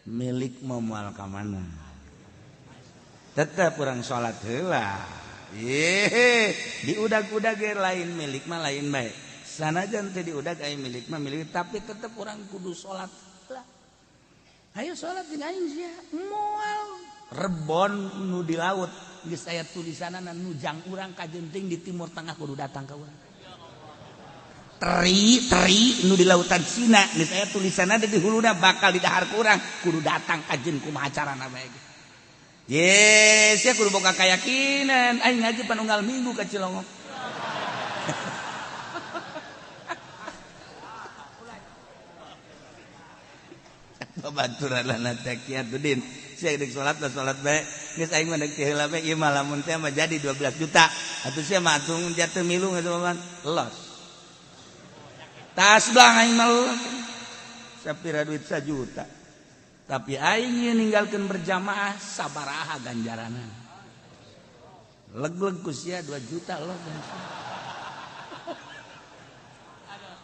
Milik mau moal ka mana? Tetep urang salat heula. Ye, diudag-udag ge lain milik mah lain bae. Sanajan teu diudag aya milik mah milik, tapi tetep urang kudu salat heula. Ayo salat jeung aing sia. Moal rebon nu di laut geus aya tulisanana nu jang urang kajenting di Timur Tengah kudu datang ka urang. Teri teri nu di lautan Cina geus aya tulisanna di huluna bakal didahar ku urang kudu datang kajen kumaha carana bae ge. Ye, sia kudu boga keyakinan aing ngaji pan unggal minggu ka Cilongok. Babaturanana teh Kiatuddin. Sia deuk salat lah salat bae. Geus aing mah deuk ti heula bae ieu mah lamun teh mah jadi 12 juta. Atuh sia mah atuh jatuh milu geus mah los. Tas belang aing mah los. Sapira duit sajuta. Tapi aing ninggalkeun berjamaah sabaraha ganjaranna. Leg-leg ku sia 2 juta los.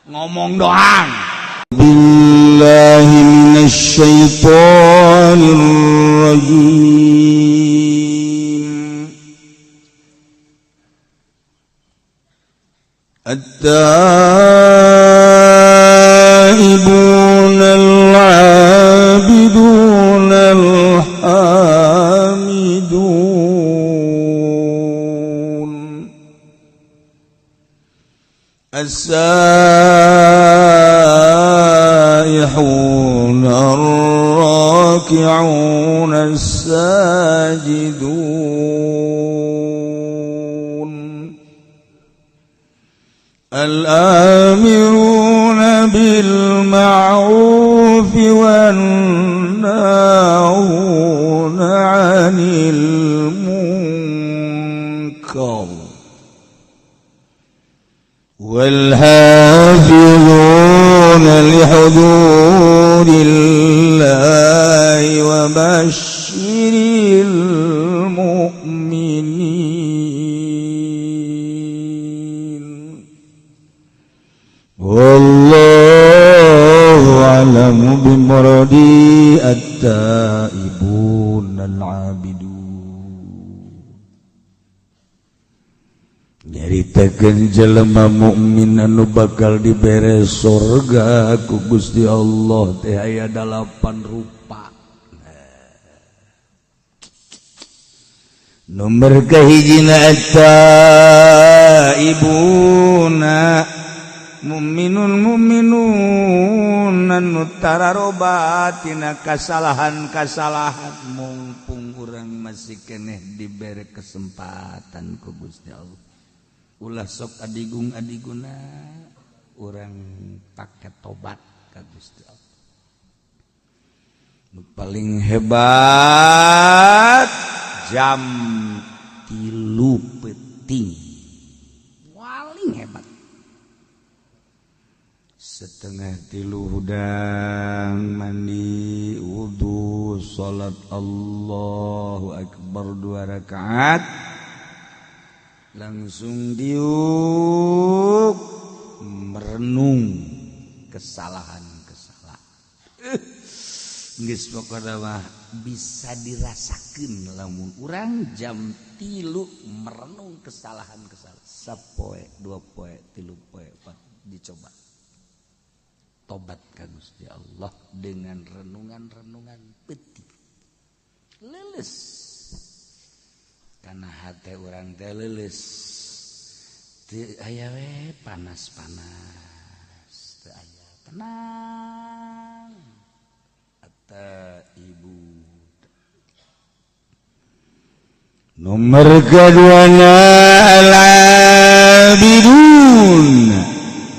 Ngomong doang. Billahi minasyaitonir rajim. At-taibun al-abidun al-hamidun as-saihun ar-raki'un as-sajidun al-amirun bil-ma'ruf wan-nahun 'anil munkar والحافظون لحدود الله وبشر المؤمنين والله أعلم بمرادي التائبون العابدون. Nyaritakeun jelema mukmin anu bakal dibere sorga ku Gusti Allah teh aya 8 rupa. Nomor kahijina at-taibuna mukminun mukminun anu tararobat tina kasalahan-kasalahan mumpung urang masih keneh dibere kesempatan ku Gusti Allah. Ulah sok adigung adiguna urang pakai tobat ka Gusti Allah. Nu paling hebat jam 3 peuting paling hebat. 2:30 hudang mandi wudu salat Allahu akbar 2 rakaat langsung diuk merenung kesalahan-kesalahan. Geus pokona mah bisa dirasakeun lamun urang jam 3 merenung kesalahan-kesalahan. Sapoe, 2 poe, 3 poe, 4 dicoba. Tobat ka Gusti Allah dengan renungan-renungan peuting. Leuleus. Karena hati orang teh leuleus. Teu aya we panas-panas, teu aya tenang. At-taibu. Nomor keduanya al-abidun,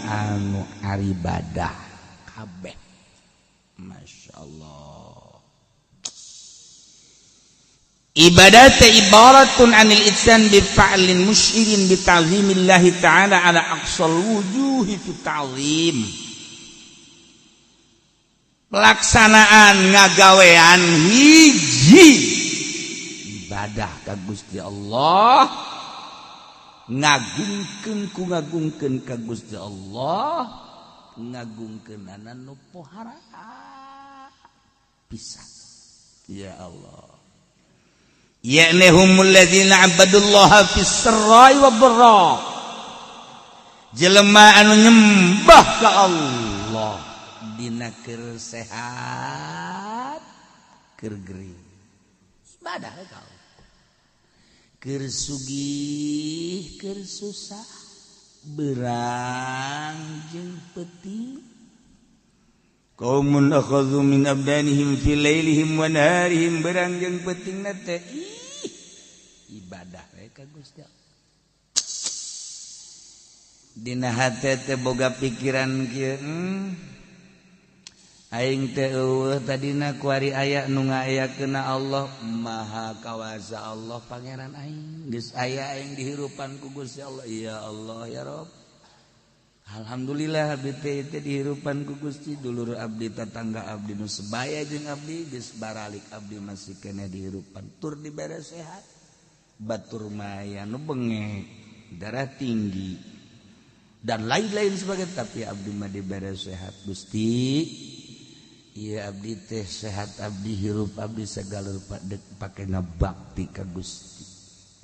anu aribadah kabeh. Masya Allah. Ibadah ibaratun anil itsan bi fa'lin musyirin bi ta'zimillahi ta'ala ala aqsal wujuhi fi ta'zim. Pelaksanaan ngagawean hiji ibadah ka Gusti Allah, ngagungkeun ku ngagungkeun ka Gusti Allah, ngagungkeunana nu pohara. Bisa. Ya Allah. Ya'ni humul ladzina abadullaha fis sarra'i wad dharra. Jelema anu nyembah ka Allah dina keur sehat keur gering. Ibadah ka Allah. Keur sugih keur susah, berang jeung peuting. Qaumun akhadhu min abdanihim fi lailihim wa naharihim, berang jeung peutingna teh ibadah we ka Gusti Allah. Dina hate teh boga pikiran kieu, aing teh eueuh tadina kuari aya nu ngayakeunna Allah Maha Kawasa, Allah Pangeran aing, geus aya aing dihirupan ku Gusti Allah. Ya Allah ya Rob, alhamdulillah abdi teh teh dihirupan ku Gusti, dulur abdi, tetangga abdi nu sebaya jeung abdi geus baralik, abdi masih keneh dihirupan tur dibere sehat. Batur maya nu bengek, darah tinggi dan lain-lain sebagainya, tapi abdi mah dibere sehat Gusti. Iya abdi teh sehat, abdi hirup, abdi segala rupa dek pake ngabakti ka Gusti.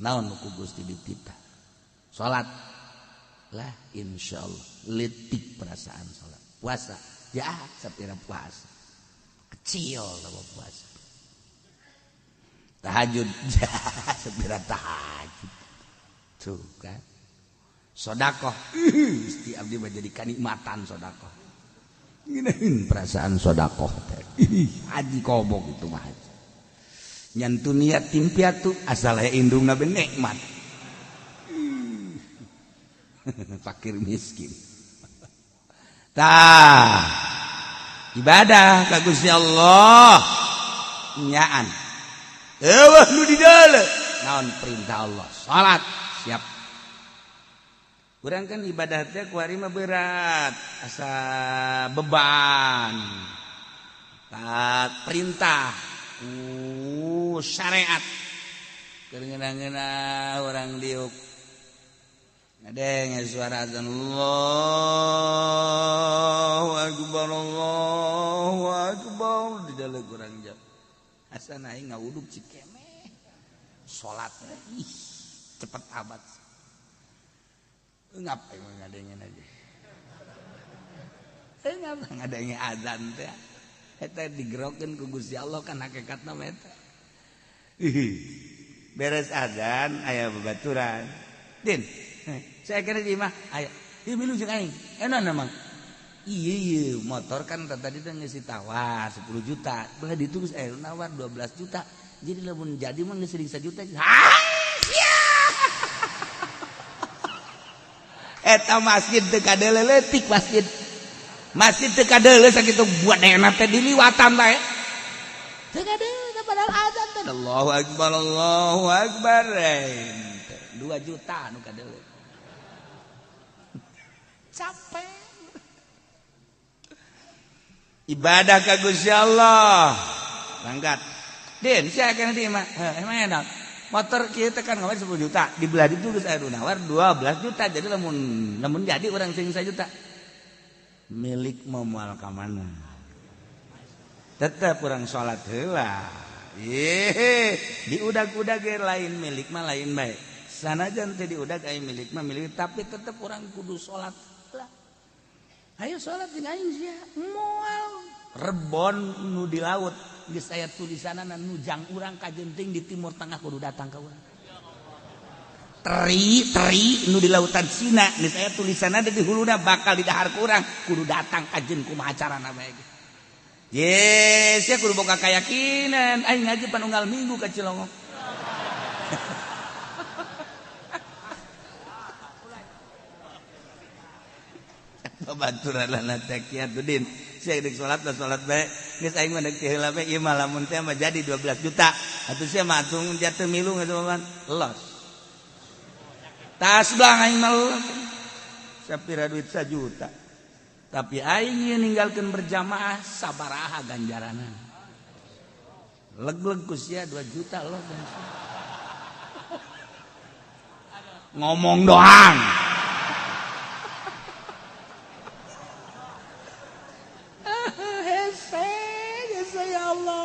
Naon ku Gusti dititah? Salat lah, insyaallah letik perasaan salat. Puasa ya sapira puasa kecil lah puasa. Tahajud ya sapira tahajud tuh kan. Sodakoh Gusti abdi mah jadi kanikmatan sodakoh. Ngeunaheun perasaan sodakoh teh. Haji kobok itu mah haji. Nyantu niat tim piatu asal aya indungna be nikmat. Fakir miskin. Tah ibadah ka Gusti Allah nyaan. Eueuh nu di deuleu. Naon perintah Allah? Salat siap. Kurang kan ibadah teh kuari mah berat, asa beban. Taat perintah, syariat. Keur ngeunah-ngeunah urang diuk. Ngadenge suara azan Allahu akbar Allahu akbar di dalam kurang jam. Asa aing ngawuduk cikemeh. Salat ih cepet amat. Ngapain ngadengin aja? Ngapa ngadengin azan teh? Eta digerokeun ku Gusti Allah kan hakikatna mah eta. Beres azan aya babaturan. Din, saya kira di imah aya. Ieu milu jeung aing. Enak emang. Iya iya motor kan tadi teh geus ditawar 10 juta. Belah ditu geus aya nawar 12 juta. Jadi lamun jadi mah geus 1 juta. Eta masjid teu kadeuleu leutik masjid. Masjid teu kadeuleu sakitu buat teh diliwatan bae. Teu kadeuleu padahal azan teh. Allahu akbar Allahu akbar. 2 juta nu kadeuleu. Capek. Ibadah ka Gusti Allah. Berangkat. Din, sia kana di imah. Heuh, emang enak. Motor kieu teh kan ngawar 10 juta, di belah ditu geus aya nu nawar 12 juta. Jadi lamun lamun jadi urang sing 1 juta. Milik mau moal ka mana? Tetep urang salat heula. Ye, diudag-udag ge lain milik mah lain bae. Sanajan teu diudag aya milik mah milik, tapi tetep urang kudu salat heula. Ayo salat jeung aing sia. Moal rebon nu di laut geus aya tulisanana nu jang urang kajenting di Timur Tengah kudu datang ka urang. Teri teri nu di lautan Cina geus aya tulisanana di huluna bakal didahar ku urang kudu datang kajen kumaha carana bae ge. Yes, sia kudu boga kayakinan aing ngaji panunggal minggu ka Cilongok. Babaturan teh kiatudin. Sia deuk salat lah salat bae. Geus aing mah deuk ti heula bae ieu mah lamun teh mah jadi 12 juta. Atuh sia mah atuh jatuh milu geus mah los. Tas belang aing mah los. Sapira duit 1 juta. Tapi aing ieu ninggalkeun berjamaah sabaraha ganjaranna. Leg-leg ku sia 2 juta los. Ngomong doang. Ya Allah.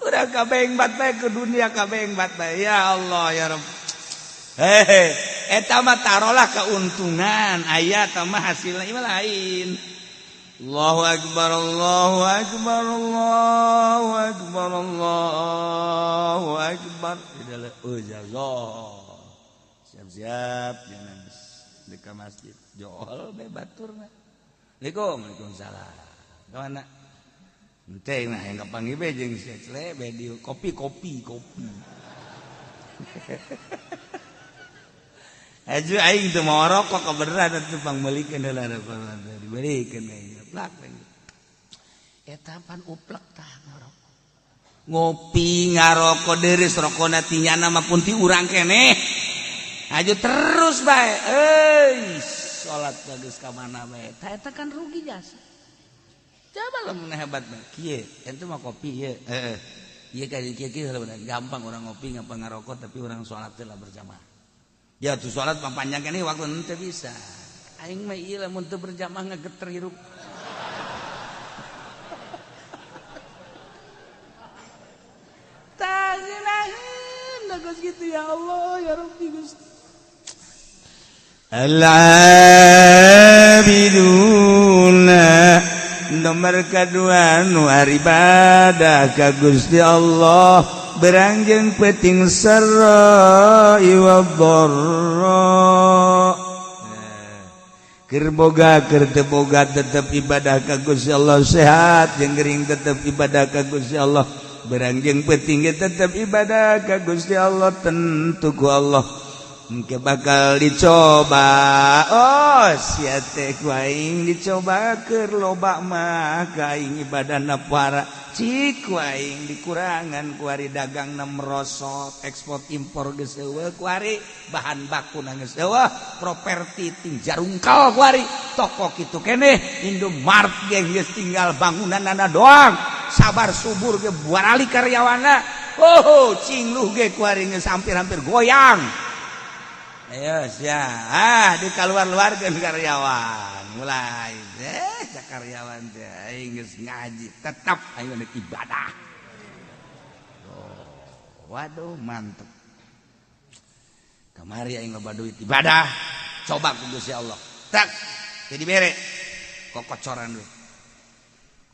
Udah kabeng bat bae ke dunia kabeng bat bae. Ya Allah ya Rabb. Hehe, eta mah tarolah keuntungan, aya tah mah hasilna ieu lain. Allahu akbar, Allahu akbar, Allahu akbar, Allahu akbar. Oh jazo. Siap-siap jangan di ka masjid. Jol be baturna. Assalamualaikum, waalaikumsalam. Ka mana? Henteu nah yang kapanggih be jeung si Cle be di kopi kopi kopi. Aju aing teu mau rokok kebeneran atuh pangmeulikeun heula dibelikeun aing plak. Eta pan uplek tah ngarokok. Ngopi ngarokok deris rokona tinyana mah pun ti urang keneh. Aju terus bae. Euy, salat bagus ka mana bae. Tah eta kan rugi jasa. Coba lamun hebat mah kieu, ente mah kopi ieu. Heeh. Ieu ka kieu kieu gampang orang ngopi ngapa ngarokok tapi orang salat teh lah berjamaah. Ya tuh salat mah panjang keneh waktu henteu bisa. Aing mah ieu lamun teu berjamaah ngageter hirup. Tah ngeunaheun geus kitu ya Allah ya Rabbi Gusti. Al-abiduna nomor kedua nu ibadah ka Gusti Allah berangjeng peting sarra wa dharra. Keur boga keur teu boga tetep ibadah ka Gusti Allah, sehat jeung gering tetep ibadah ka Gusti Allah, berangjeng peting ge tetep ibadah ka Gusti Allah, tentu ku Allah engke bakal dicoba. Oh sia teh ku aing dicoba keur loba mah ka aing ibadahna para cik ku aing dikurangan ku ari dagangna merosot, ekspor impor geus eueuh ku ari, bahan bakuna geus eueuh, properti ting jarungkal ku ari, toko kitu keneh Indomart ge geus tinggal bangunanana doang, sabar subur ge buarali karyawanna. Oh cingluh ge ku ari geus hampir-hampir goyang. Ayo sia, ah di keluar-luarkeun karyawan. Mulai karyawan teh aing geus ngaji, tetap aing rek ibadah. Oh, waduh mantep. Kamari aing loba duit ibadah, coba ku Gusti Allah. Tak jadi bere kokocoran duit.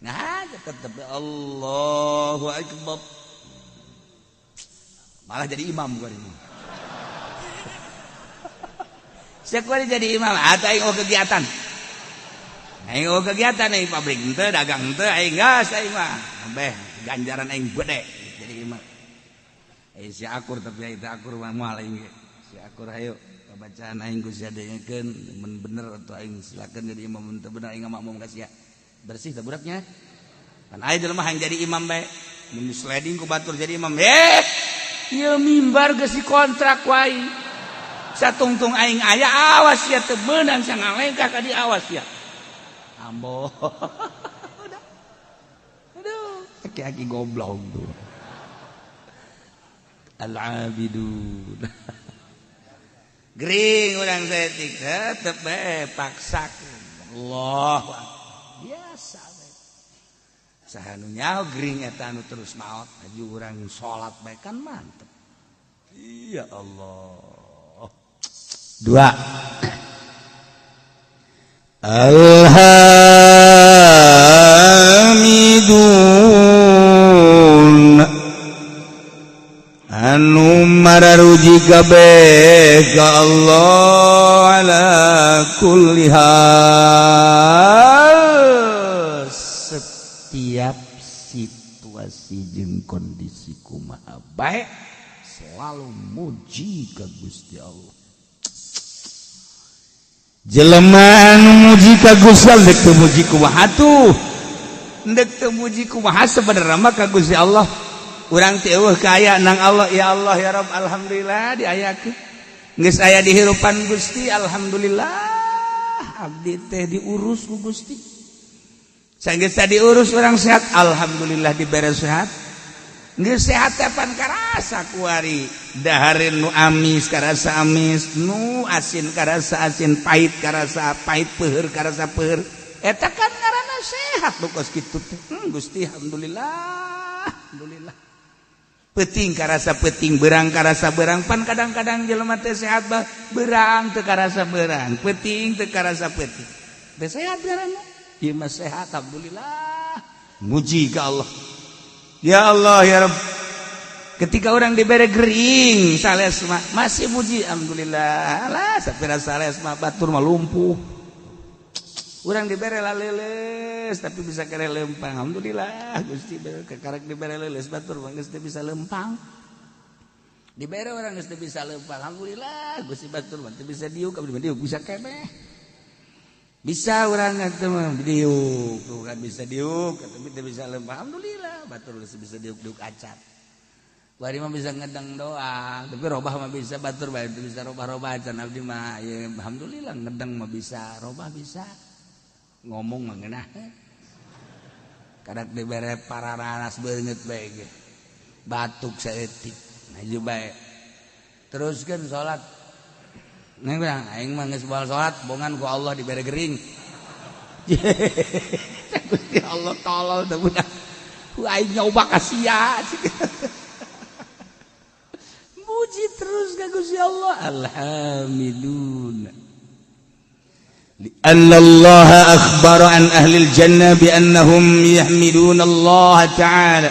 Nah, tetep Allahu akbar. Malah jadi imam gua ini. Saya jadi imam atau aing oh kegiatan. Aing oh kegiatan aing pabrik henteu dagang henteu aing gas aing mah. Beh ganjaran aing gede jadi imam. Eh si akur tapi aing teu akur mah moal aing ge. Si akur hayu bacaan aing ku sia dengekeun mun bener atau aing silakan jadi imam mun teu bener aing makmum ka sia. Bersih teh budaknya. Pan aing jelema hayang jadi imam bae. Mun sliding ku batur jadi imam. Eh ieu mimbar geus dikontrak ku aing. Satungtung aing aya awas ya teu meunang sangalengkah ka di awas ya. Ambo. Udah. Aduh, aki-aki goblok tuh. Al-abidun. Gering urang saeutik tetep bae paksakeun. Allah biasa bae. Saha nu nyaho gering eta anu terus maot aju urang salat bae kan mantep. Ya Allah. Dua. Alhamidun anu mararuji kabeh ka Allah ala kulli hal, setiap situasi jeung kondisi kumaha bae selalu muji ka Gusti Allah. Jelema anu muji ka Gusti Allah dek teu muji kumaha tuh, dek teu muji kumaha sebenarnya mah ka Gusti Allah. Urang teh eueuh kaya nang Allah, ya Allah ya Rabb alhamdulillah diayakeun. Geus aya di hirupan Gusti alhamdulillah abdi teh diurus ku Gusti. Sanggeus diurus urang sehat alhamdulillah dibere sehat. Geus sehat teh pan karasa kuari dahareun nu amis karasa amis, nu asin karasa asin, pahit karasa pahit, peuheur karasa peuheur. Eta kan ngaranna sehat nu kos kitu teh. Gusti alhamdulillah, alhamdulillah. Peuting karasa peuting, berang karasa berang. Pan kadang-kadang jelema teh sehat bah berang teu karasa berang, peuting teu karasa peuting. Teu sehat ngaranna. Ieu mah sehat alhamdulillah. Muji ka Allah. Ya Allah ya Rabb. Ketika orang dibere gering sales mah masih muji alhamdulillah. Lah sapira sales mah batur mah lumpuh. Urang dibere laleles tapi bisa kere lempang alhamdulillah Gusti kekarek dibere leuleus batur mah geus teu bisa lempang. Dibere urang geus teu bisa lempang alhamdulillah Gusti batur mah teu bisa diuk abdi mah diuk bisa keneh. Bisa urang teh mah diuk tuh kan bisa diuk tapi teu bisa lempang alhamdulillah batur geus bisa diuk-diuk acan. Bari mah bisa ngedeng doang tapi robah mah bisa batur bae teu bisa robah-robah acan abdi mah ya alhamdulillah ngedeng mah bisa robah bisa. Ngomong mah ngeunah kadak dibere pararanas beungeut bae ge batuk saeutik maju bae teruskeun salat neng bilang aing mah geus baal salat bongan ku Allah dibere gering. Gusti Allah tolol teh budak ku aing nyoba ka sia. Muji terus ka Gusti Allah alhamdulillah. لأن الله أخبر عن أهل الجنة بأنهم يحمدون الله تعالى.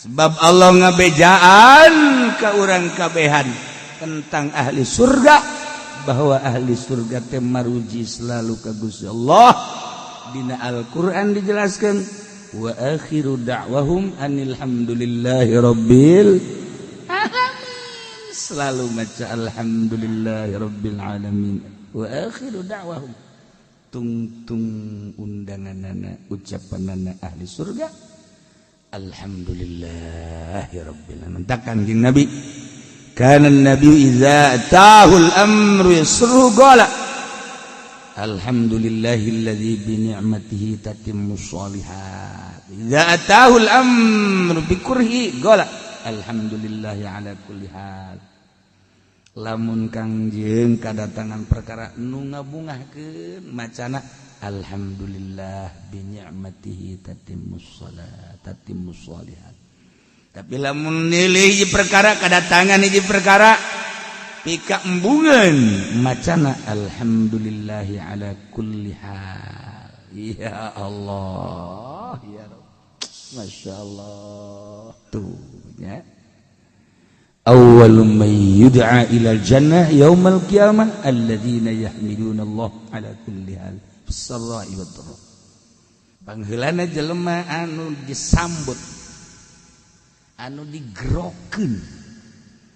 Sebab Allah ngabejaan ka urang kabehan tentang ahli surga bahwa ahli surga teh maruji selalu ka Gusti Allah. Dina Al-Qur'an dijelaskan wa akhiru da'wahum anil hamdulillahi rabbil alamin. Selalu maca alhamdulillahi rabbil alamin. Wa akhiru da'wahum tungtung undanganana ucapanana ahli surga alhamdulillahi rabbil alamin. Takkan jeung Nabi kana nabi iza atahul amru yasru qala alhamdulillahilladzi bi ni'matihi tatimmus sholihat. Iza atahul amru bi kurhi qala alhamdulillahi ala kulli hal. Lamun kangjeng kadatangan perkara nu ngabungahkeun macana alhamdulillah bi ni'matihi tatimmus shalat tatimmus sholihat. Tapi lamun nilai hiji perkara kadatangan hiji perkara pika embungeun macana alhamdulillahi ala kulli hal. Ya Allah ya Rabb Masya Allah tuh ya. Awwalu man yud'a ila jannah yaumal qiyamah alladzina yahmiduna Allah ala kulli hal fis sarra'i wad dharra. Pangheulana jelema anu disambut, anu digerokeun,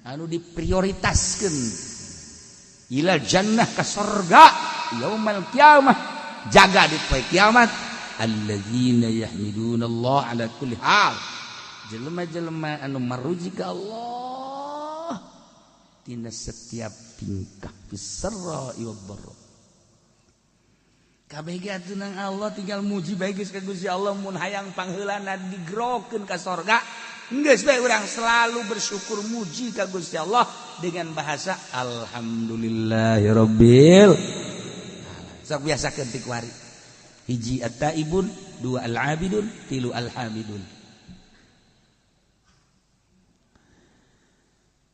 anu diprioritaskeun ila jannah ka sorga yaumal qiyamah, jaga di poe kiamat alladzina yahmiduna Allah ala kulli hal. Jelema-jelema anu maruji ka Allah tina setiap tingkah fisarra wad dharra. Kabeh ge atuh nang Allah tinggal muji bae geus ka Gusti Allah mun hayang pangheulana digerokeun ka sorga geus bae urang selalu bersyukur muji ka Gusti Allah dengan bahasa alhamdulillahirabbil alamin. Sok biasakeun ti kuari. Hiji at-taibun, dua al-abidun, tilu al-hamidun.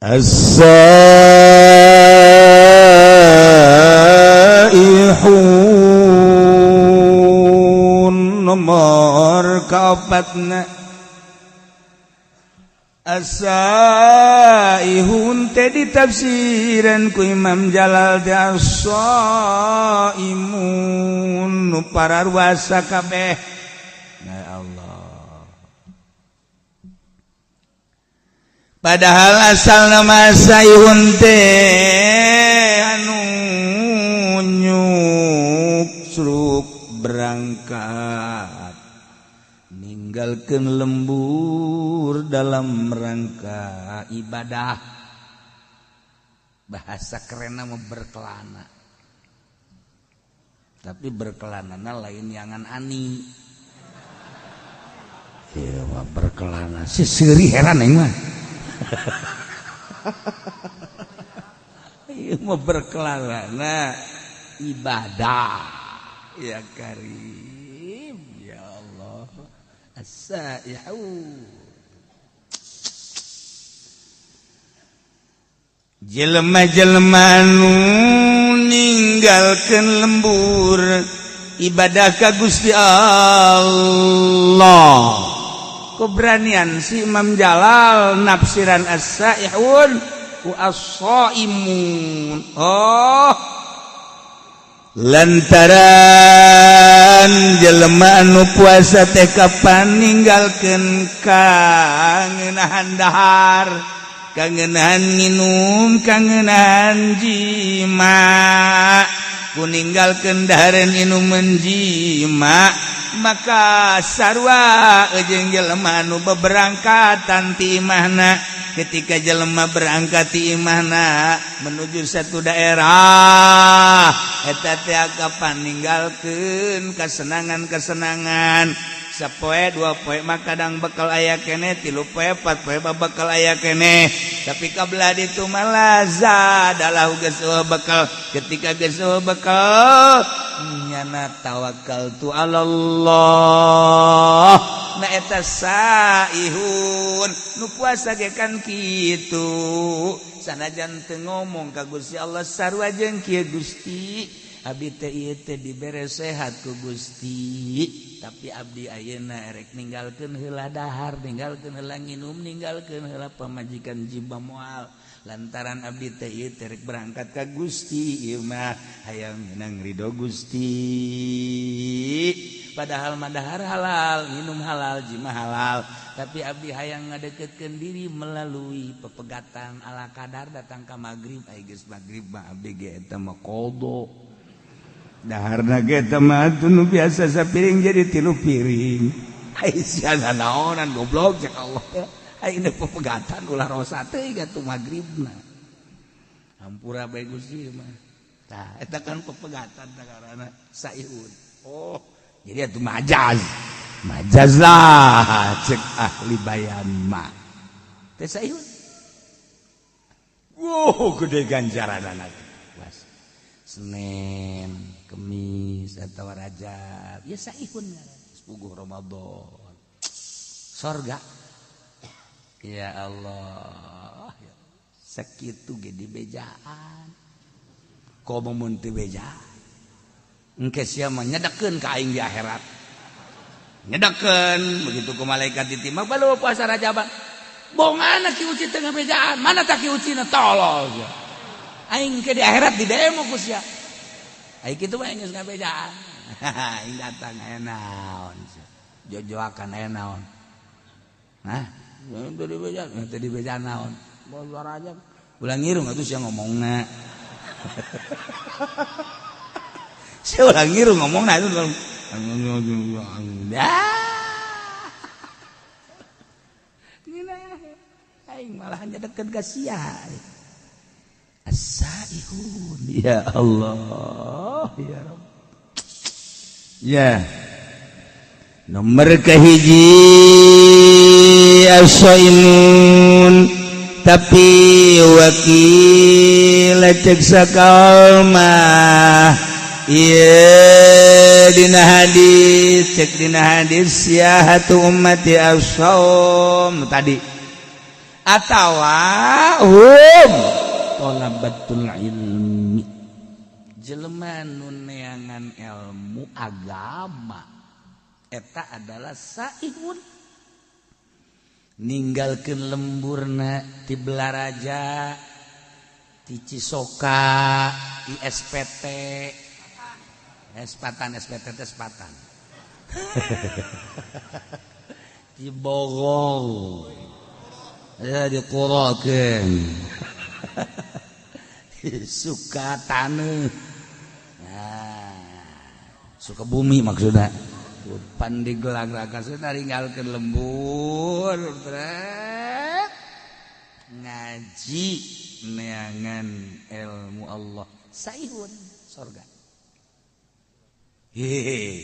As-saihun nomor kaopatna. As-saihun teh ditafsiran ku Imam Jalal teh as-saimun nu pararuasa kabeh. Ya Allah. Padahal asal nama saihun teh anu nyuksruk berangkat ninggalkeun lembur dalam rangka ibadah. Bahasa kerenna mah berkelana. Tapi berkelanana lain yangan ani. Ieu mah berkelana si seuri heran aing mah. Ieu mah berkelana ibadah. Ya Karim, ya Allah. As-saihun. Jelema-jelema nu ninggalkeun lembur ibadah ka Gusti Allah. Keberanian si Imam Jalal nafsiran as-saihun ku as-saimun. Oh, lantaran jelema anu puasa teh kapan ninggalkeun kangenahan dahar, kangenahan nginum, kangenahan jima. Ku ninggalkeun dahareun inuman jima, maka sarua jeung jelema anu beberangkatan ti imahna. Ketika jelema berangkat ti imahna menuju satu daerah, eta teh kapan ninggalkeun kesenangan-kesenangan. Sapoe dua poe mah kadang bekal aya keneh, 3 poe 4 poe mah bekal aya keneh, tapi kabelah ditu mah zadalah geus bekal. Ketika geus bekal, nyana tawakal tu Allah. Nah, eta saihun nu puasa ge kan kitu, sanajan teu ngomong ka Gusti Allah, sarua jeung kieu, "Gusti, abdi teh ieu teh dibere sehat ku Gusti, tapi abdi ayeuna erek ninggalkeun heula dahar, ninggalkeun heula nginum, ninggalkeun heula pamajikan, jiba moal, lantaran abdi teh ieu teh rek berangkat ka Gusti. Ieu mah hayang menang ridho Gusti." Padahal mah dahar halal, minum halal, jima halal, tapi abdi hayang ngadeketkeun diri melalui pepegatan ala kadar. Datang ka magrib, ai geus magrib mah abdi ge eta mah qada daharna ge eta mah nu biasa sapiring jadi 3 piring. Ai sia naonan goblok, cek Allah. Ai ini pepegatan ulah rosa teh atuh magribna, hampura bae Gusti mah. Tah, eta kan pepegatan karena saihun. Oh, jadi itu majaz, majaz lah cek ahli bayan mah teh saihun. Wow, gede ganjaran anak. Senin, Kemis atau Rajab ya saihun, puguh Ramadan sorga. Ya Allah, sakitu ge dibejaan, komo mun teu bejaan engke sia mah nyedekeun ka aing di akhirat. Nyedekeun begitu ku malaikat ditimbang balu puasa Rajaban, bongana Ki Uci teu ngabejaan, mana tak Ki Uci na tolol sia. Aing ke di akhirat di demo ku sia. Aing kitu mah geus ngabejaan. Aing datang aya naon sia, jojoakan aya naon? Nah, teu dibejaan, teu dibejaan naon? Puasa Rajab ulah ngirung atuh sia ngomongna. Saya ulah ngirung ngomongna itu. Aing malah nyedeket ka sia. As-saihun. Ya Allah, ya Rabb. Ya. Nomor kahiji as-saimun, tapi wakil cek sakal mah ieu dina hadis, cek dina hadis siyahatu ummati as-saum tadi atawa hum thalabatul ilmi, jelema nu neangan ilmu agama eta adalah saihun. Ninggalkeun lemburna ti Belaraja, ti Cisoka, ti SPT, Espatan, SPT teh Sepatan, di Bogor ya, di Kurakeun, suka taneuh, nah, suka bumi maksudnya. Pan digelang-gelang ninggalkeun lembur trek ngaji neangan ilmu Allah, saihun sorga. Hehehe,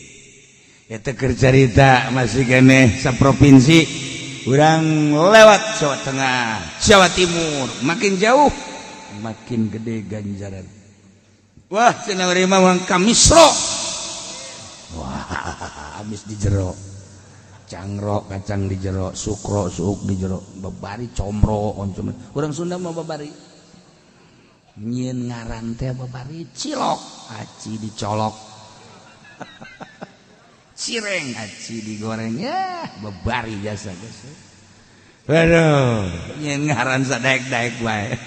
eta keur carita masih keneh saprovinsi urang lewat Jawa Tengah, Jawa Timur, makin jauh makin gede ganjaran. Wah, cenah urang mah ka Misro. Wah, habis di jero cangrok kacang di jero, sukro suuk di jero, babari comro oncom. Urang Sunda mah babari. Nyieun ngaran teh babari cilok aci dicolok, cireng aci digoreng, ya babari jasa geus. Waduh, nyieun ngaran sadaek-daek wae.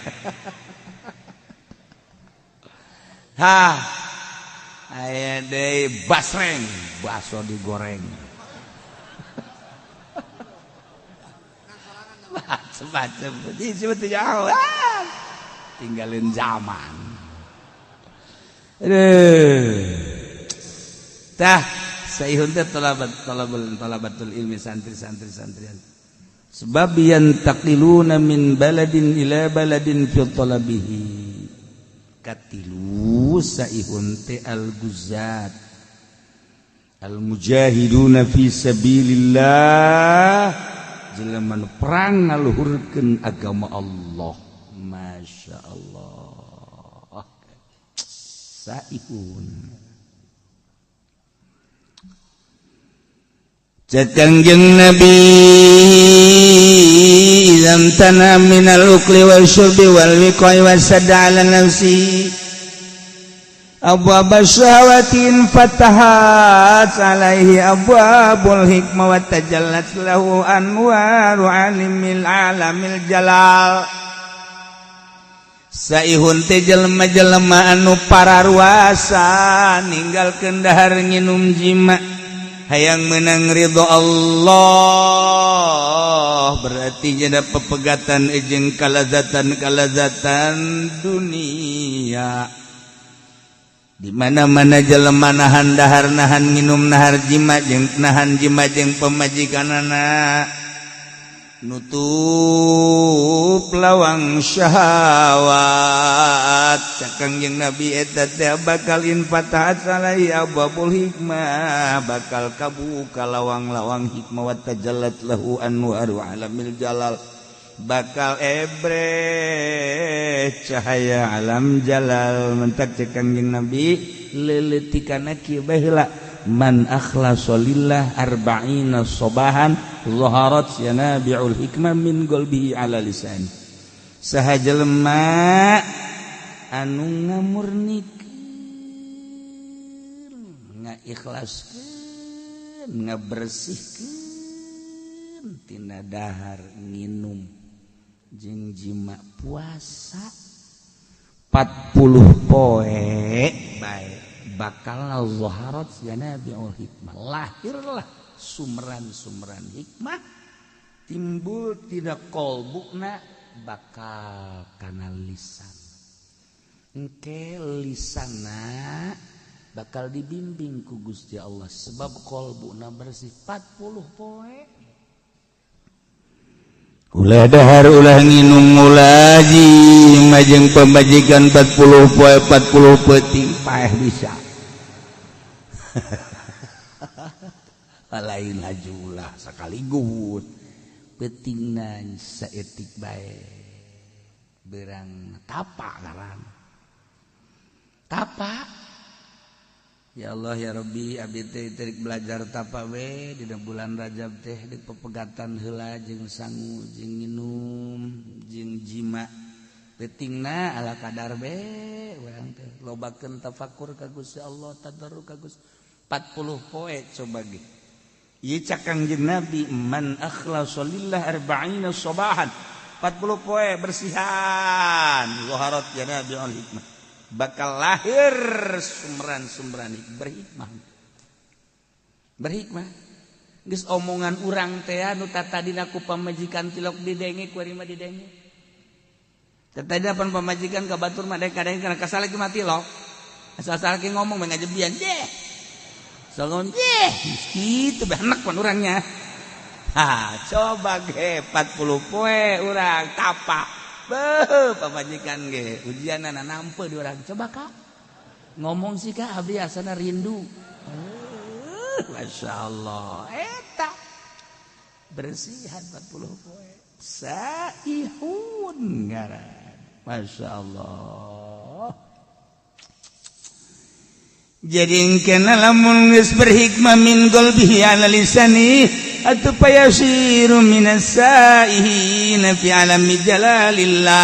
Hah, aya deui basreng, baso digoreng. Macem-macem, disebut jauh. Tinggalin zaman. Aduh. Tah, saihun teh talabatul ilmi santri-santri santrian. Sebab yantaqiluna min baladin ila baladin fi talabihi. Katilu saihun teh al-guzat. Al-mujahiduna fi sabilillah. Jelema nu perang ngaluhurkeun agama Allah. Masya Allah. Saihun. Cek Kangjeng Nabi idzam tana minal ukli wal syurbi wal wiqai wasadda ala nafsi abwab syahawatin fatahat alaihi abwabul hikmah wa tajallat lahu anwaru alimil alamil jalal. Saihun teh jelema-jelema anu pararuasa ninggalkeun dahar nginum jima hayang menang ridho Allah, berarti jada pepegatan jeung kalazatan-kalazatan dunia. Di mana-mana jelema nahan dahar nahan nginum nahar jima jeung nahan jima jeung pamajikanana, nutup lawang syahwat. Cek Kangjeng Nabi eta teh bakal infatahat alaihi abwabul hikmah, bakal kabuka lawang-lawang hikmah wa tajallat lahu anwaru alamil jalal, bakal ebre cahaya alam jalal. Mentak cek Kangjeng Nabi leuleutikanna kieu bae heula, man akhlasa lillah arba'ina sobahan zaharat yanabi'ul hikmah min qalbihi ala lisan. Saha jelema anu ngamurnikeun, ngaikhlaskeun, ngabersihkeun tina dahar nginum jeung jima puasa 40 poe bae bakal zaharat yanabi'ul hikmah, lahirlah sumberan-sumberan hikmah, timbul tidak kolbukna bakal kana lisan. Engke lisana bakal dibimbing ku Gusti Allah sebab kolbukna bersih 40 poe. Ulah dahar ulah nginum ulah jima jeung pamajikan 40 poe 40 peuting paeh bisa. Lain hajulah sekaligus peutingna saeutik bae berang tapa ngaran tapa. Ya Allah ya Rabbi, abdi teh teu belajar tapa we dina bulan Rajab teh di pepegatan heula jeung sangu jeung nginum jeung jima peutingna ala kadar be urang teh lobakeun tafakur ka Gusti Allah, tadarru ka Gusti 40 poe coba ge. Ieu cak Kangjeng Nabi man akhlasa lillah arba'ina sabahan, 40 poe bersihan zaharat yanabi'ul hikmah, bakal lahir sumberan-sumberan berhikmah. Berhikmah geus omongan urang teh anu tatadina ku pamajikan tilok didenge ku ari mah didenge. Tatadina pan pamajikan ka batur mah kadang kana kasal lagi mah tilok. Asal-asal ge ngomong mah ngajebian deh. Salon deh kitu behenek pan urangnya. Ha, coba ge 40 poe urang tapa. Beuh, pamajikan ge ujianana nampe di urang. Coba Kak. Ngomong sih Kak abdi asana rindu. Masya Allah, eta bersihan 40 poe. Saihun ngaran. Masya Allah. Jadi engkena lamun geus berhikmah min qalbihi ala lisani Atuh fayasiru minas saihina fi alami jalalillah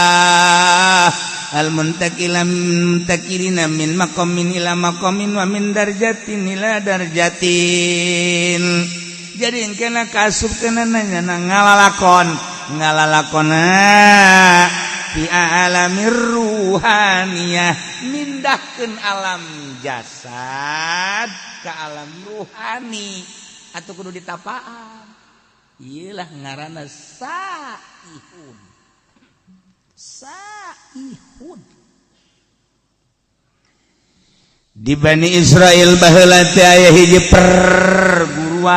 al muntakila muntakilina min maqamin ila maqamin wa min darjatin ila darjatin. Jadi kena kasup kena nanya ngalalakon ngalalakona fi alamir ruhaniyah, mindahkeun alam jasad ke alam ruhani atau kudu ditapaan. Iyalah ngaranna saihun. Saihun di Bani Israel baheula teh aya hiji perguruan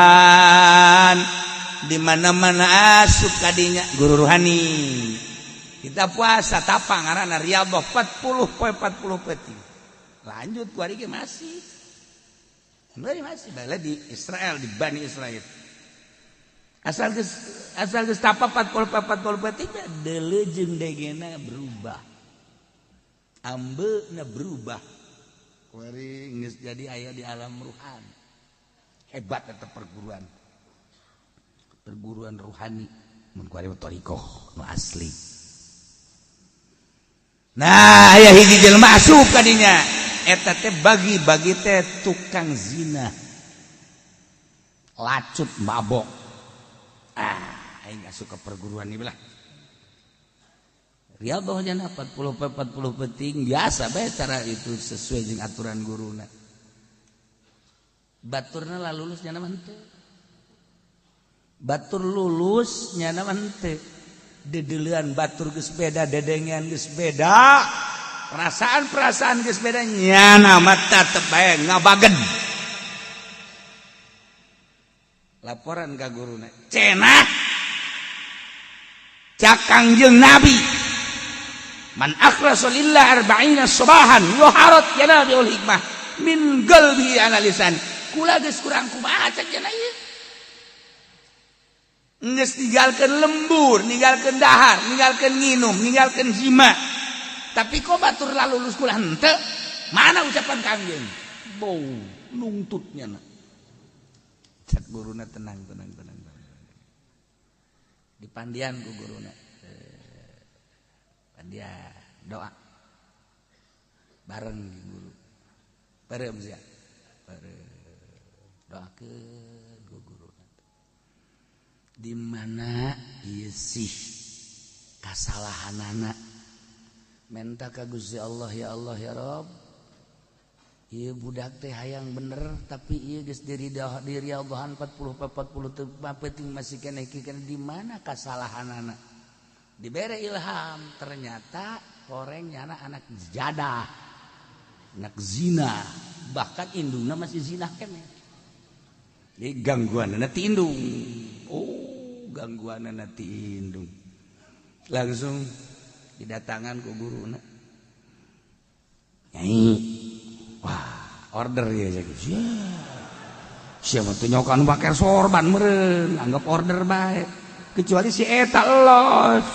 di mana-mana asup kadinya guru ruhani. Kita puasa tapa ngaranna riyadhah 40 poe 40 peuting. Lanjut ku ari ge masih. Masih baheula di Israel, di Bani Israel. Asal geus tapa 40 poe 40 peuting, deuleu jeung degena berubah. Ambeuna berubah. Kuari geus jadi aya di alam ruhani. Hebat eta perguruan. Perguruan ruhani mun kuari mah thariqah nu asli. Nah, aya hiji jelema asup ka dinya. Eta teh bagi-bagi teh tukang zina. Lacut mabok. Ah, aing asup ke perguruan ieu lah. Riyadhah jana 40 40 peuting biasa bae, cara itu sesuai jeung aturan guruna. Baturna lah lulus nyana mah henteu. Batur lulus nyana mah henteu. Dedeulean batur geus beda, dedengean geus beda. Perasaan-perasaan geus beda, nyana mah tetep bae ngabagen. Laporan ka guruna. Cenah cak Kangjeng Nabi, man akhlasa lillah arba'ina sabahan waharat yanabiul hikmah min qalbi ala lisan. Kula geus kurang kumaha cek cenah ieu, geus ninggalkeun lembur, ninggalkeun dahar, ninggalkeun nginum, ninggalkeun jima, tapi kok batur lalulus kula henteu? Mana ucapan Kangjeng? Bau nungtutnya na. Cek guruna, tenang, tenang, tenang, tenang. Dipandian ku guruna, dia doa bareng guru bareng sia bareng doakeun ku guru, di mana ieu sih kasalahanana? Menta ka Gusti Allah, ya Allah, ya Rabb, ieu budak teh hayang bener, tapi ieu geus diri diri Allahan 40 40 teu penting masih keneh keneh, di mana kasalahanana? Dibere ilham, ternyata horeng nyana anak jadah, anak zina, bahkan indungna masih zina keneh. Jadi gangguan ti indung. Oh, gangguan ti indung. Langsung didatangan ku guruna. Nyai, wah, order ya. Siapa tuh nyokan pakai sorban meren, anggap order baik. Kecuali si eta los.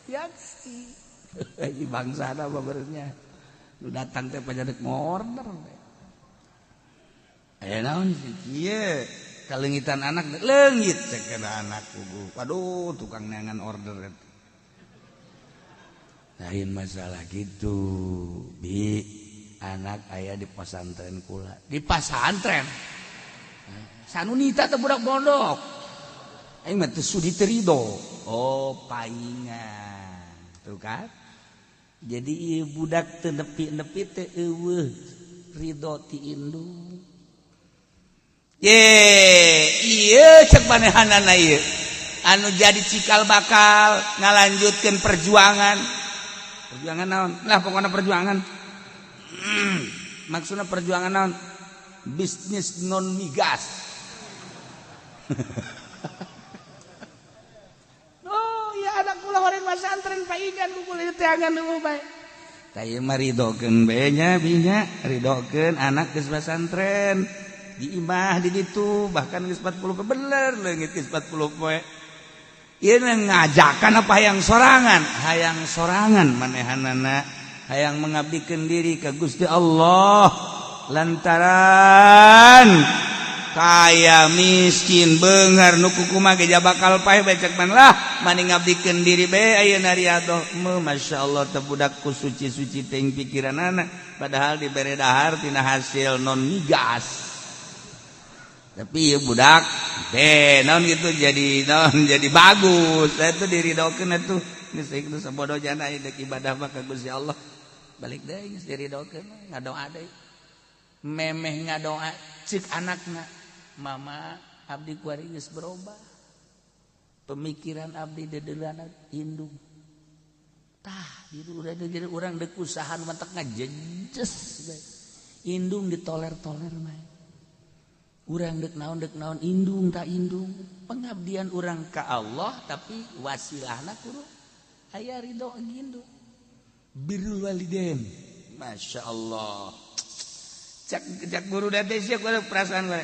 Yaksi. Bangsa apa benernya. Lu datang teh pajadak mau order. Eh, naon sih? Kieu kalengitan anak, leungit cek anak kubu. Waduh, tukang neangan order. Lain masalah gitu. Bi, anak aya di pesantren kula. Di pesantren. Sanunita teh budak pondok. Aing mah teu sudi teu ridho. Oh, paingan. Tuh kan? Jadi ieu budak teu nepi-nepi teu eueuh ridho ti indung. Ye, ieu cek manehanana ieu. Anu jadi cikal bakal ngalanjutkeun perjuangan. Perjuangan naon? Lah pokokna perjuangan. Maksudna perjuangan naon? Bisnis non migas. Oh, ya anak kula horeng masantren paingan ku kula teangan nu bae. Tah ieu mah ridokeun bae nya binya, ridokeun anak geus pasantren. Di imah di ditu bahkan geus 40 poe, bener leungit geus 40 poe. Ieu ngajakan apa hayang sorangan? Hayang sorangan manehanana, hayang mengabdikeun diri ka Gusti Allah lantaran Kaya miskin beunghar nu kukumaha ge bakal paeh becek man lah mani ngabdikeun diri bae ayeuna riadoh. Masya Allah teh budak ku suci-suci teuing pikiranana, padahal dibere dahar tina hasil non migas. Tapi ya budak deh naon gitu jadi naon jadi bagus. Saya tuh diridokeun atuh geus geus sabodo jana dek ibadah mah ka Gusti Allah. Balik deui geus diridokeun ngadoa deui. Memeh ngadoa cek anakna, "Mama, abdi kuari geus berubah. Pemikiran abdi dedeulana indung." Tah, di udah jadi urang deuk usaha nu matak ngajejes bae. Indung ditoler-toler mah. Urang dek naon indung tak indung. Pengabdian urang ka Allah tapi wasilahna kudu aya ridho indung. Birrul walidain. Masya Allah. Cak cak guru teh sia kudu perasaan gue.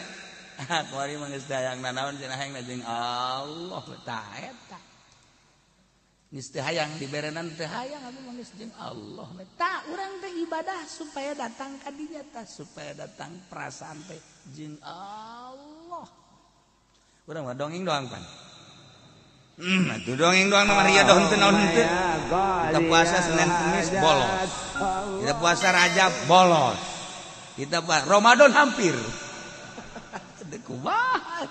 Ah, kuari mah geus hayang nanaon cenah hayang jeung Allah tah eta. Geus teu hayang diberenan teu hayang abdi mah geus jeung Allah. Tah urang teh ibadah supaya datang ka dinya tah, supaya datang perasaan teh jeung Allah. Urang mah dongeng doang pan. Atuh dongeng doang mah riadoh henteu naon henteu. Kita puasa Senin Kamis bolos. Kita puasa Rajab bolos. Kita puasa Ramadan hampir. Kumaha?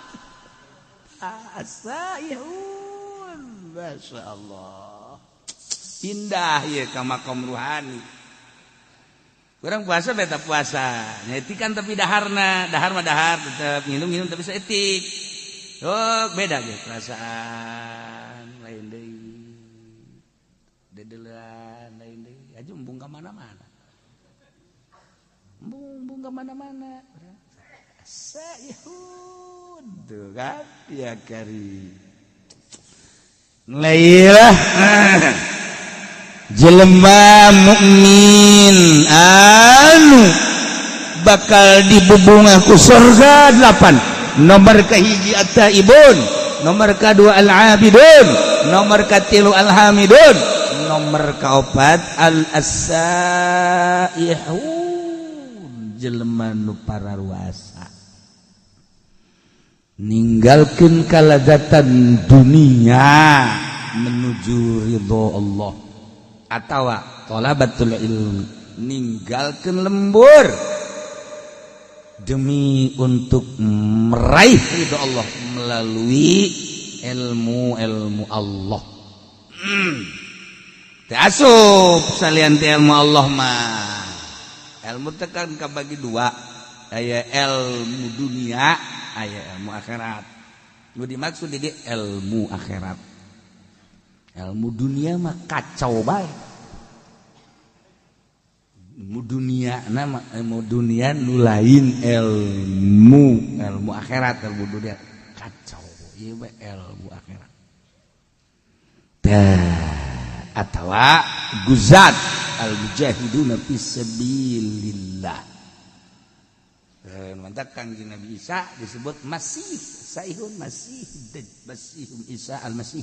Asaihun. Masya Allah. Pindah ya ke makom ruhani. Kurang puasa beta puasa. Nyetikan tapi daharna, dahar mah dahar tetep minum-minum tapi seetik. Oh, beda ge perasaan lain deui. Dedeulan lain deui. Aju embung ka mana-mana. Embung ka mana-mana. Saihun tuh kan ya kari. Lailah jelema mukmin anu bakal dibubungah ku surga 8. Nomor kahiji at-taibun, nomor kadua al-abidun, nomor katilu al-hamidun, nomor kaopat al-asaihun, jelema nu pararuasa ninggalkeun kalazatan dunia menuju ridho Allah atawa thalabatul ilmi, ninggalkeun lembur demi untuk meraih ridho Allah melalui ilmu-ilmu Allah. Teu asup salian ti ilmu Allah mah. Ilmu teh kan kabagi dua, aya ilmu dunia, aya ilmu akhirat. Nu dimaksud di dieu ilmu akhirat. Ilmu dunia mah kacau bae. Ilmu dunia nama ilmu dunia nu lain ilmu ilmu akhirat, ilmu dunia kacau ieu mah ilmu akhirat. Tah atawa guzat al mujahiduna fisabilillah. Mantap Kangjeng Nabi Isa disebut Masih, Saihun Masih, Masih Isa Al-Masih.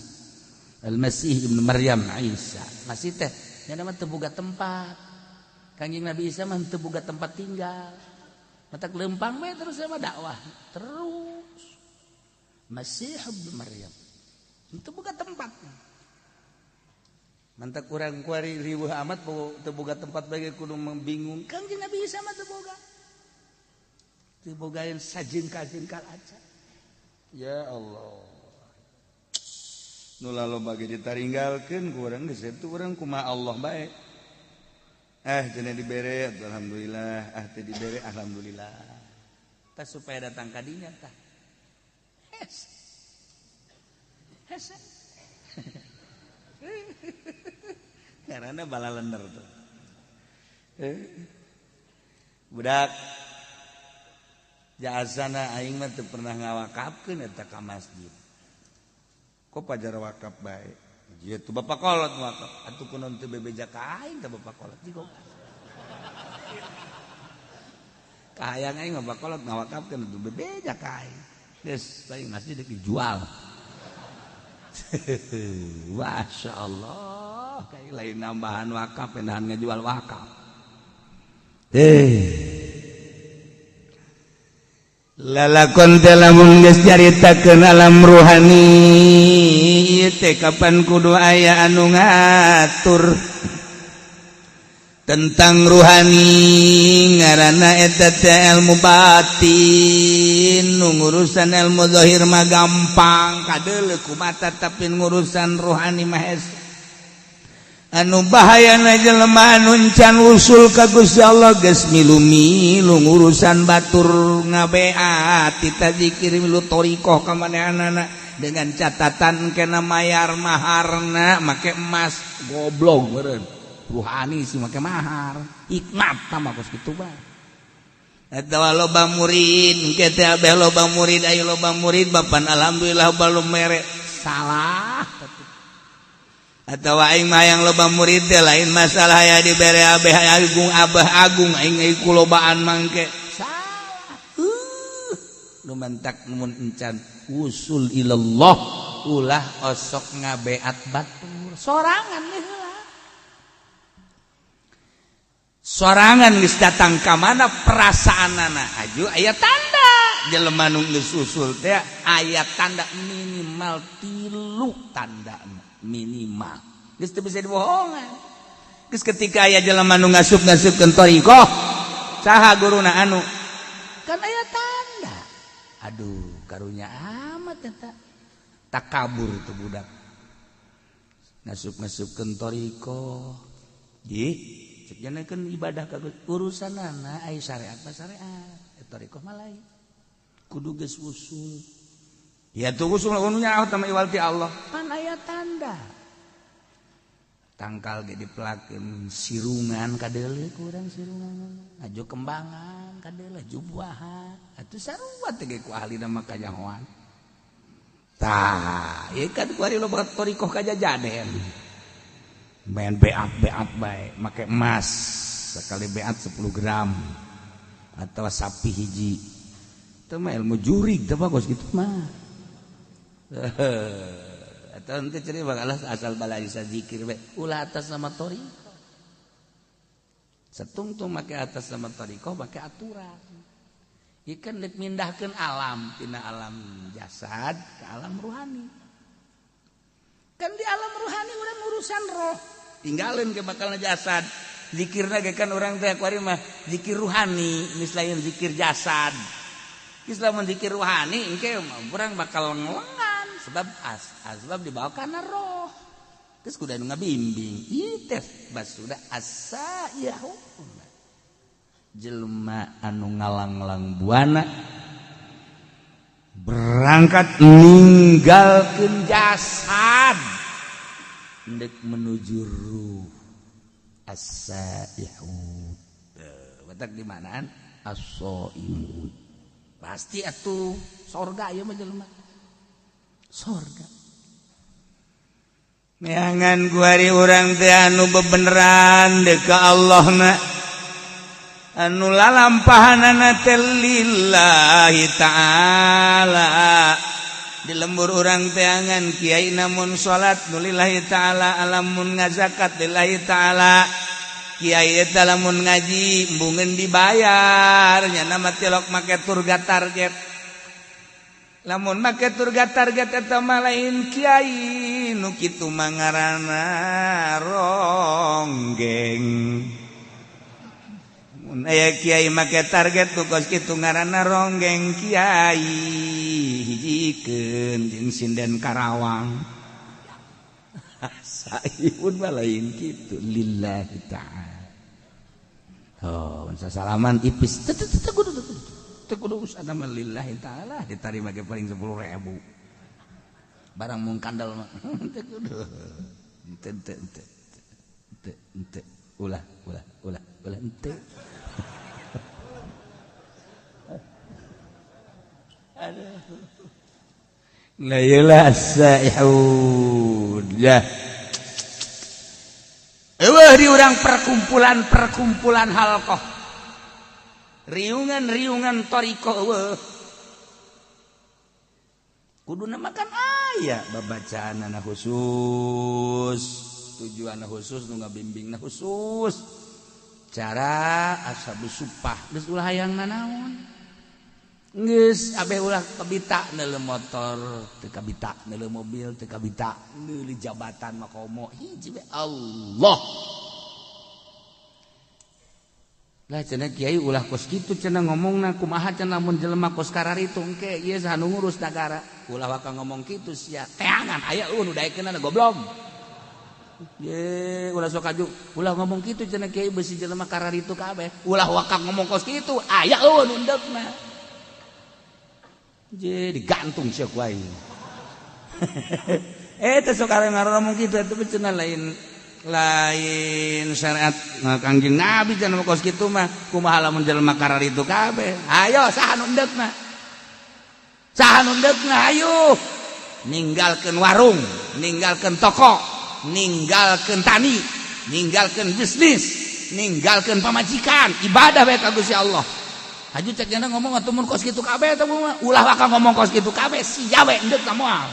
Al-Masih Ibnu Maryam Isa. Masih teh nya mah teu boga tempat. Kangjeng Nabi Isa mah teu boga tempat tinggal. Matak lempang we terus sama dakwah terus. Masih Ibnu Maryam. Teu boga tempat. Mantak kurang kuari riweuh amat teu boga tempat bae kudu membingung. Kangjeng Nabi Isa mah teu boga. Teu bogaeun sajengkal-jengkal aja. Ya Allah. Nu laloba ge ditaringgalkeun ku urang geus eta urang kumaha Allah bae. Ah cenah dibere alhamdulillah, ah teu dibere alhamdulillah. Tah supaya datang ka dinya tah. Hes. Hes. Karena balalender tuh. Budak jasana aing mah teu pernah ngawakafkeun eta ka masjid. Kok pajar wakaf bae? Ieu tuh bapak kolot wakaf. Atuh kunaon teu bebeja ka aing teh bapak kolot jigo. Kahayang aing mah bapak kolot ngawakafkeun atuh bebeja ka aing. Geus aing masjid dijual. Masya Allah, kayak lain nambahan wakaf, pindahan ngejual wakaf. Lalakon teh lamun geus nyaritakeun alam ruhani ieu teh kapan kudu aya anu ngatur tentang ruhani, ngaranna eta teh ilmu batin. Nu ngurusan ilmu zahir mah gampang kadeuleu ku mata, tapi ngurusan ruhani mah hese. Anu bahayana jelema anu can usul ka Gusti Allah geus milu-milu ngurusan batur, ngabeat tita zikir, milu thoriqoh ka manehanana dengan catatan kena mayar maharna make emas. Goblok meureun ruhani sih make mahar hikmat tambah kos kitu bae. Eta loba murid engke teh abeh loba murid, ayo loba murid bapan alhamdulillah balum mere salah. Atau aing mah yang loba murid teh lain masalah ya dibere abeh agung, abah agung aing aing kulobaan mangke salah. Nu mantak mun encan usul ilallah ulah osok ngabeat batur sorangan heula. Sorangan geus datang ka mana perasaanana aju aya tanda jelema nu geus usul teh aya tanda minimal 3 tanda minimal geus teu bisa dibohongan. Geus ketika aya jelema nu ngasup-ngasupkeun thoriqoh saha guruna anu kan aya tanda, aduh karunya amat eta takabur tuh budak ngasup-ngasupkeun thoriqoh. Ih cek janakeun ibadah ka urusanana aya syariat mah syariat, thoriqoh mah lain, kudu geus usul. Ya tuh usul nya sama iwal ti Allah pan aya tanda tangkal ge dipelakeun sirungan kadeuleu kurang sirungan aju kembangan kadeuleu buahan atuh sarua teh ge ku ahli mah kanyahoan. Tah ieu kan kuari loba thoriqoh kajajaden main beat beat bae make emas sekali beat 10 gram atau sapi hiji. Itu mah ilmu jurig teh bagus gitu mah. Atau nanti cerita bakal asal balai zikir bae ulah atas nama thoriqoh. Setungtung make atas nama thoriqoh make aturan. Ieu kan dek mindahkeun alam tina alam jasad ke alam ruhani. Kan di alam ruhani urang urusan roh, tinggalin ke bakal jasad. Zikirna ge kan urang teh kuari mah zikir ruhani geus lain zikir jasad. Geus lamun zikir ruhani engke urang bakal ngelengan sebab asbab dibawa karena roh. Terus kudu anu ngabimbing ieu teh bas sudah asa yahu jelema anu ngalanglang buana berangkat ninggalkeun jasad ndek menuju ruh as-saihun. Batak di manaan as-saimun pasti atuh sorga ieu mah jelema sorga. Neangan kuari urang teh anu bebeneran deuk ka Allah na anu lalampahanana teh lillahi ta'ala. Di lembur urang teangan kiai namun salat nu lillahi ta'ala, alamun ngazakat lillahi ta'ala. Kiai eta lamun ngaji embungeun dibayar nya nama tilok make turga target. Lamun make turga target eta mah lain kiai nu kitu mah ngaranna ronggeng. Mun aya kiai make target nu kos kitu ngaranna ronggeng kiai, hijikeun jeung sinden Karawang. Saipun mah lain kitu lillahi ta'ala. Oh, salaman ipis teu teu kudu teu kudu usahana mah lillahi ta'ala ditarima ge paling 10.000 barang mung kandel mah teu kudu teu teu teu teu teu ulah ulah ulah ulah henteu. Aduh. La ilaha saihun ya. Eueuh di urang perkumpulan-perkumpulan halqah. Riungan-riungan thoriqoh eueuh. Kuduna makan aya babacaanana khusus, tujuanna khusus, nu ngabimbingna khusus. Cara ashabus supah geus ulah hayang nanaon. Geus abeh ulah kabita neuleuh motor, teu kabita neuleuh mobil, teu kabita neuleuh jabatan mah komo hiji we Allah. Lah cenah kiai ulah kos kitu cenah ngomongna kumaha cenah mun jelema kos kararitu engke ieu saha nu ngurus nagara. Ulah waka ngomong kitu sia teangan aya eueuh nu daekeunana goblok. Ye ulah sok aju ulah ngomong kitu cenah kiai beusi jelema kararitu kabeh. Ulah waka ngomong kos kitu aya eueuh nu endekna. Je digantung sia ku aing. Teh sok ngomong kitu atuh cenah lain lain syariat Kangjeng Nabi cenah kos kitu mah kumaha lamun jelema kararitu kabeh. Ayo saha nu endekna? Saha nu endekna ayo. Ninggalkeun warung, ninggalkeun toko, ninggalkeun tani, ninggalkeun bisnis, ninggalkeun pamajikan, ibadah bae ka Gusti Allah. Haju cek jana ngomong atuh mun kos kitu kabeh teh ulah waka ngomong kos kitu kabeh sia we endek ka moal.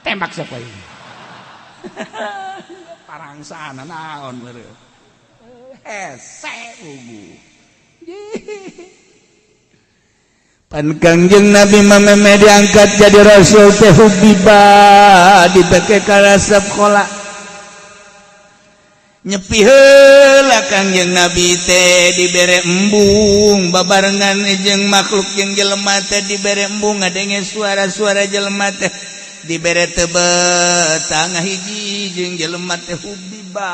Tembak sia ieu. Parangsana naon meureun. Hese ugu. Pan Kangjeng Nabi mameme diangkat jadi rasul teh hubiba dipake karasep kola. Nyepi heula Kangjeng Nabi teh dibere embung babarengan jeung makhluk jeung jelema teh dibere embung ngadenge suara-suara jelema teh dibere tebet tangah hiji jeung jelema teh hubiba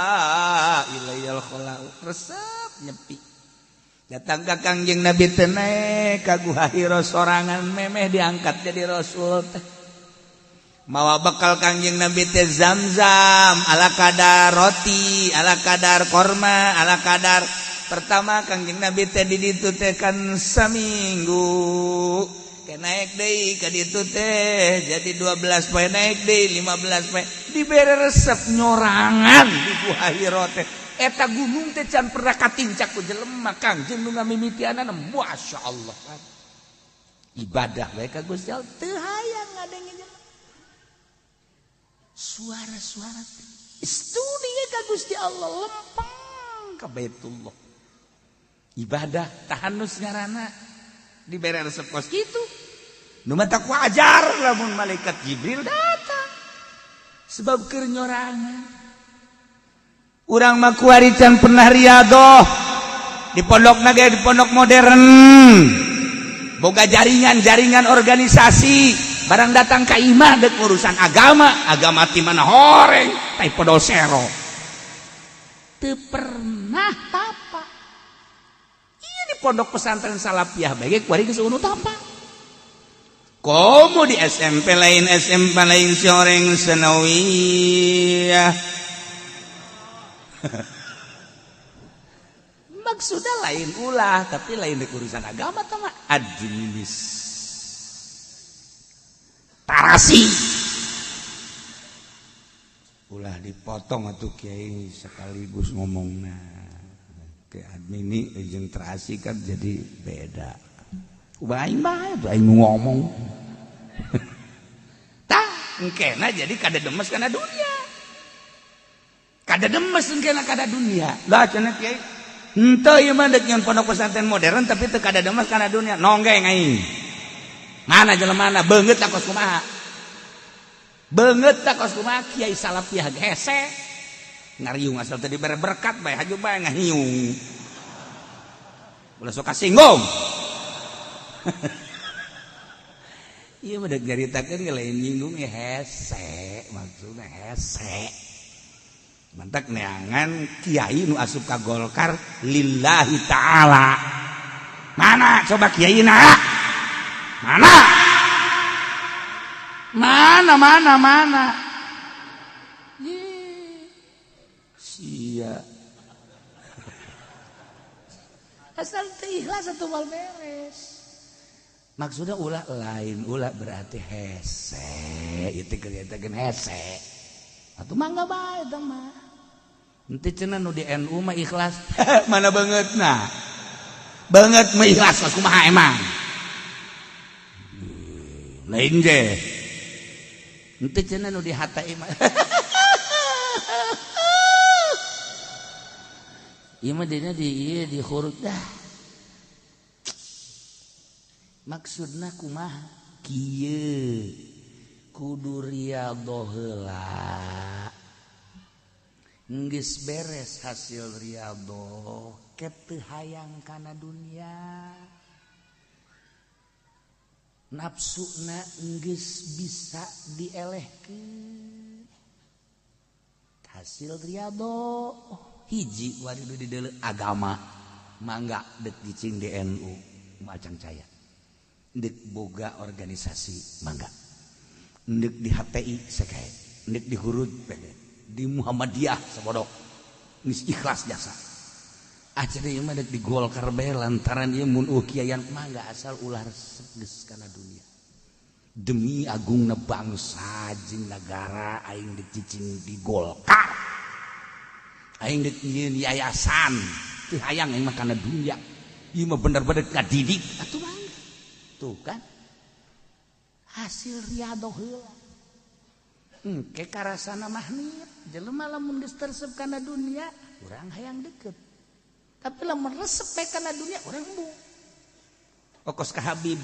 ilayal khala resep nyepi datang ka Kangjeng Nabi teh naek ka Guha Hira sorangan memeh diangkat jadi rasul teh mawa bekal Kangjeng Nabi teh zam-zam ala kadar roti ala kadar korma ala kadar pertama Kangjeng Nabi teh di ditu teh kan saminggu ke naik deui ka ditu teh jadi 12 poe naik deui 15 poe dibere resep nyorangan di Guha Hira teh eta gunung teh can pernah katincak ku jelema Kangjeng nu ngamimitianana masyaallah ibadah bae ka Gusti Allah teu hayang ngadenge jelema suara-suara studi ka Gusti Allah lempeng ka Baitullah ibadah tahanus ngaranna dibere resep kos kitu nu matak wajar lamun malaikat Jibril datang sebab keur nyorangan urang mah kuari can pernah riadoh di pondok naga di pondok modern boga jaringan-jaringan organisasi barang datang ka imah dek urusan agama agama ti mana horeng tai podol sero teu pernah tapa ieu di pondok pesantren salafiyah bae kuari geus eueuh tapa komo di SMP lain SMP lain si horeng sanawiyah maksudnya lain ulah tapi lain dek urusan agama tah mah administrasi ulah dipotong atuh kiai sekaligus ngomongna ke admini jeung terasi kan jadi beda aing bae tuh aing ngomong tah engkena jadi kada demes kana dunia kada demes engkena kada dunia lah cenah kiai henteu ieu mah deuk nyeun pondok pesantren modern tapi teu kada demes kana dunia nonggeng aing mana jelema mana beungeut kos kumaha beungeut kos kumaha kiai salafiyah hese ngariung asal tadi dibere berkat bae haju bae ngahiung ulah sok kasinggung ieu mah deuk nyaritakeun ge lain nyinggung hese maksudna hese mantak neangan kiai nu asup ka Golkar lillahi ta'ala mana coba kiai na mana mana mana mana sia asal teu ikhlas atuh moal beres maksudnya ulah lain ulah berarti hese itu kelihatan hese atuh mangga bae tah mah henteu cenah nu di NU mah ikhlas mana bangetna banget mah ikhlas kumaha emang lain je henteu cenah nu di HTI mah ieu mah dina di ieu di khurud dah. Maksudna kumaha? Kieu kudu riyadhoh heula. Geus beres hasil riyadhoh, teu hayang kana dunia. Nafsuna geus bisa dielehkeun. Hasil riyadhoh hiji wari di deuleu agama, mangga dek cicing di NU macang caya, dek boga organisasi mangga, dek di HTI sekae, dek di Hurud pede, di Muhammadiyah sabodok, geus ikhlas jasa. Acara ieu mah dek di Golkar bae lantaran ieu mun kiaian, mangga, asal ulah resep geus kana dunia. Demi agungna bangsa jeung negara, aing dek cicing di Golkar, aing dek nyieun yayasan, teu hayang aing mah kana dunia, ieu mah bener-bener ngadidik atuh, mangga. Tuh kan hasil riyadhoh heula. Engke karasana mahnit jelema lamun geus resep kana dunia, urang hayang deket, tapi lamun resep bae kana dunia, urang embung. Okos ka Habib,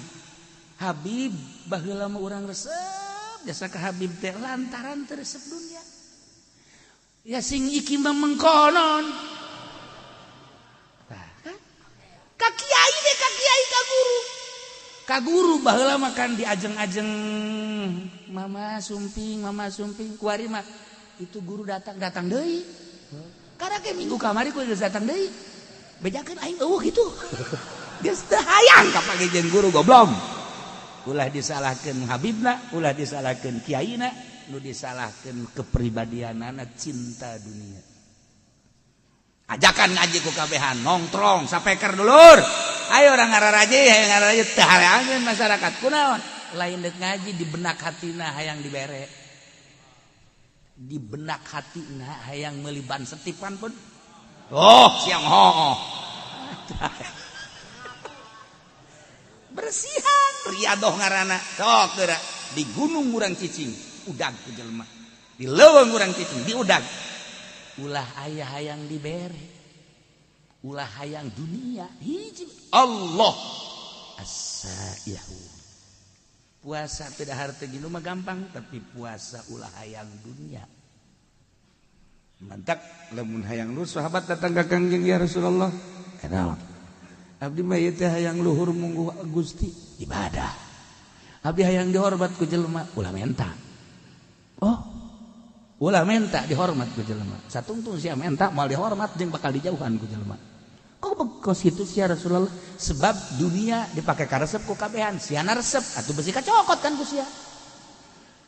Habib, baheula mah urang resep jasa ka Habib teh lantaran teu resep dunia. Ya sing iki mah mengkonon. Tah kan ka kiai deh, ka kiai, ka guru, ka guru baheula mah kan diajeng-ajeng, "Mama sumping, Mama sumping." Kuari mah itu guru datang, datang deui. Karena ke minggu kamari ku geus datang deui, bejakeun aing euweuh kitu, geus teu hayang kapanggih jeung guru, goblok. Ulah disalahkeun Habibna, ulah disalahkeun kiaina, nu disalahkeun kepribadianana cinta dunia. Ajakan ngaji ku kabehan, nongtrong sapeker, dulur, ayo orang ngararaji, ayo ngararaji, teu hareangeun masyarakat. Kunaon? Lain dek ngaji, di benak hatina hayang dibere, di benak hatina hayang meuli ban setipan pun. Oh, siang ho bersihan riadoh ngaranna. Sok geura di gunung urang cicing, udag ku jelema, di leuweung urang cicing, di udag. Ulah aya hayang dibere, ulah hayang dunia. Hiji Allah as-saihu. Puasa tidak harta gini mah gampang, tapi puasa ulah hayang dunia. Mantap lamun hayang lu. Sahabat datang ke Kangjeng, "Ya Rasulullah, kenal abdi mah ieu teh hayang luhur mungguh Gusti, ibadah. Abdi hayang dihormat ku jelema." Ulah menta. Oh, ulah menta dihormat ku jelema. Satungtung sia menta moal dihormat jeung bakal dijauhan ku jelema. Kok kos kitu sia, Rasulullah? Sebab dunia dipakai karesep ku kabehan, sia resep atuh besi kacokot kan ku sia.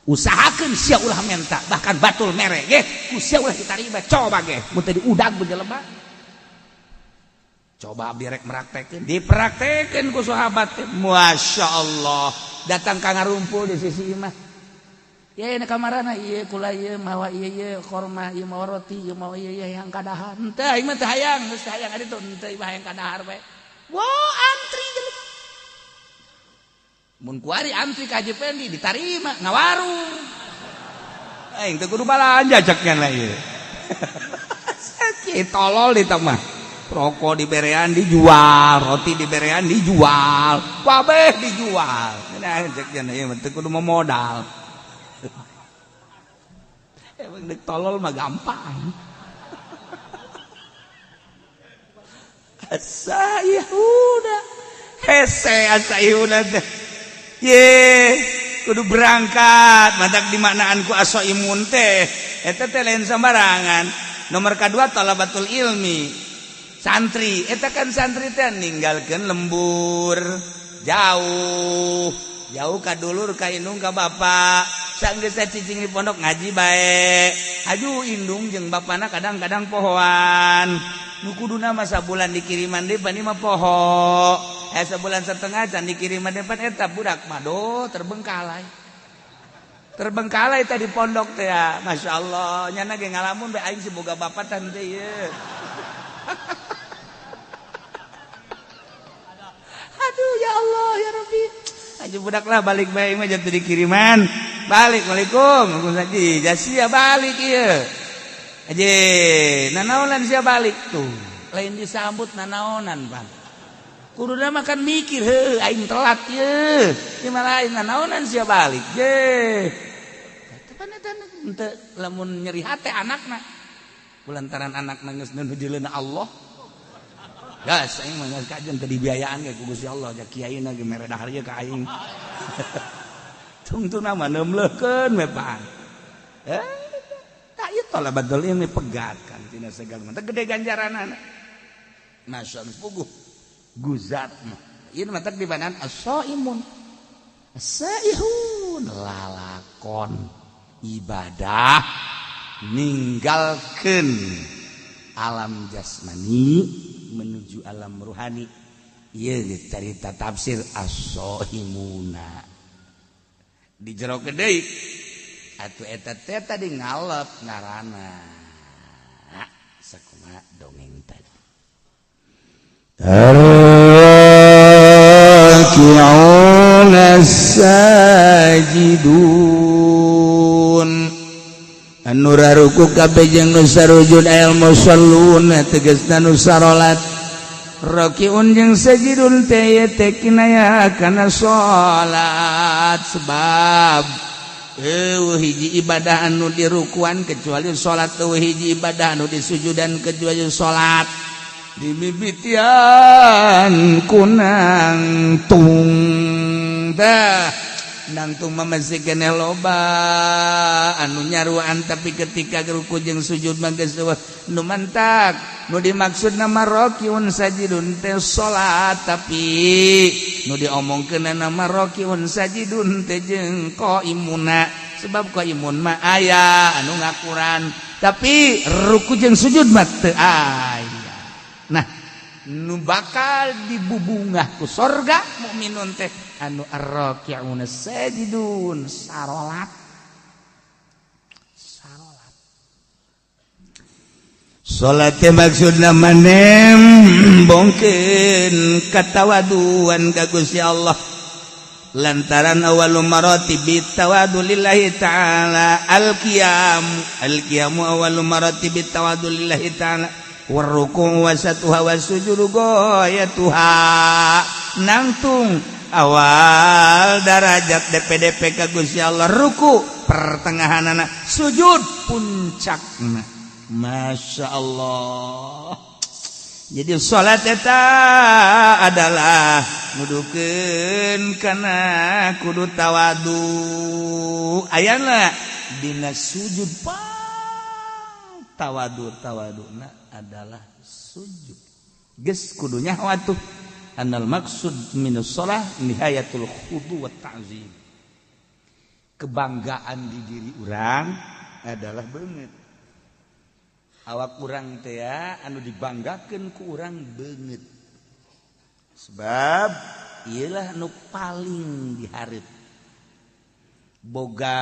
Usahakeun sia ulah menta, bahkan batul mere ge ku sia ulah ditarima. Coba ge mun teu diudag ku jelema. Coba abdi rek meraktekeun, dipraktekeun ku sahabat teh, Masya Allah, datang ka ngarumpul di sisi imah. Ya ini kamarana ieu kula, ieu mawa ieu, ieu korma, ieu mawa roti, ieu mawa ieu, ieu yang kadahar. Henteu, aing mah teu hayang, geus teu hayang ari tuh, henteu, ieu hayang kadahar bae. Wah, antri jelema. Mun kuari antri ka Haji Pendi ditarima ngawarung. Aing teu kudu balanja, cek nya ieu. Sakit tolol di mah. Rokok diberean dijual, roti diberean dijual, kabeh dijual. Nah, cek nya ieu mah teu kudu modal. Emang dek tolol mah gampang. Asa udah hese, asa udah teh. Ye, kudu berangkat. Matak dimaknaan ku aso imun teh. Eta teh lain sembarangan. Nomor kedua talabatul ilmi. Santri, eta kan santri teh ninggalkeun lembur jauh. Jauh ka dulur, ka indung, ka bapak. Sanggeus cicing di pondok, ngaji bae. Aju indung jeung bapana kadang-kadang pohoan. Nu kuduna mah sabulan dikiriman deui, pan mah poho. Eh, sebulan setengah can dikiriman deui, pan eta budak mah do terbengkalai. Terbengkalai tadi pondok teh ya. Masya Allah, nyana ge ngalamun bae, aing si boga bapak tan teh ieu. Aduh, ya Allah, ya Rabbi. Aja budak lah, balik bae mah jatuh dikiriman. Balik, Waalaikum. Waalaikumsalam. Jasia balik ieu. Aja, nanaonan sia balik tuh. Lain disambut nanaonan, Pak. Kuduna mah kan mikir heuh aing telat ye. Ieu mah lain naonan sia balik ye. Tepan eta henteu lamun nyeri hate anakna. Kulantaran anakna geus nuju Allah. Gas aing mah geus kajen teu dibiayaan ge ku Gusti Allah ja kiaina ge mere dahar ye ka aing. Tungtuna mah neumleukeun we pan. Tak ieu talabatul ilmi pegat kan tina segala mah gede ganjaranana. Masya Allah puguh guzat mah. Ieu mah teh dibanan as-saimun. As-saihun lalakon ibadah ninggalkeun alam jasmani menuju alam ruhani. Ieu carita tafsir as-saimuna. Di jero deui atuh eta teh tadi ngalep ngaranna. Sakumaha dongeng tadi. Arraki'un as-sajidun anu raruku kabeh jeung nu sarujud al musallun tegasna nu sarolat rakiun jeung sajidun teh teh kinaya kana salat sebab eueuh hiji ibadah anu dirukuan kecuali salat, eueuh hiji ibadah anu disujudan kecuali salat. Dimimitian kunang tung dah nangtung masih keneh loba anu nyaruan, tapi ketika ruku jeung sujud mah geus eueuh nu mantak nu dimaksud nama rakiun sajidun teh salat, tapi nu diomongkeun nama rakiun sajidun teh jeung qaimuna, sebab qaimun mah aya anu ngakuran tapi ruku jeung sujud mah teu aya. Nah, nu bakal dibubungah ku sorga mukminun teh anu arraki'un sajidun sarolat. Sarolat. Salat teh maksudna manem bongkeun katawaduan ka Gusti Allah lantaran awwalu maratibi tawadu lillahi ta'ala al-qiyam, al-qiyamu awwalu maratibi tawadu lillahi ta'ala warruku wasatuha wasujudu goyatuha. Nangtung awal darajat DPDP ka Gusti Allah ruku pertengahanana, sujud puncakna. Masya Allah. Jadi salat eta adalah nudukeun kana kudu tawadu. Ayana dina sujud pang tawadu, tawaduna adalah sujud. Geus kudu nyaho atuh anal maksud minus shalah nihayatul khudu wa ta'zim. Kebanggaan di diri urang adalah beungeut. Awak urang teh anu dibanggakeun ku urang beungeut. Sebab ieulah nu paling dihareup. Boga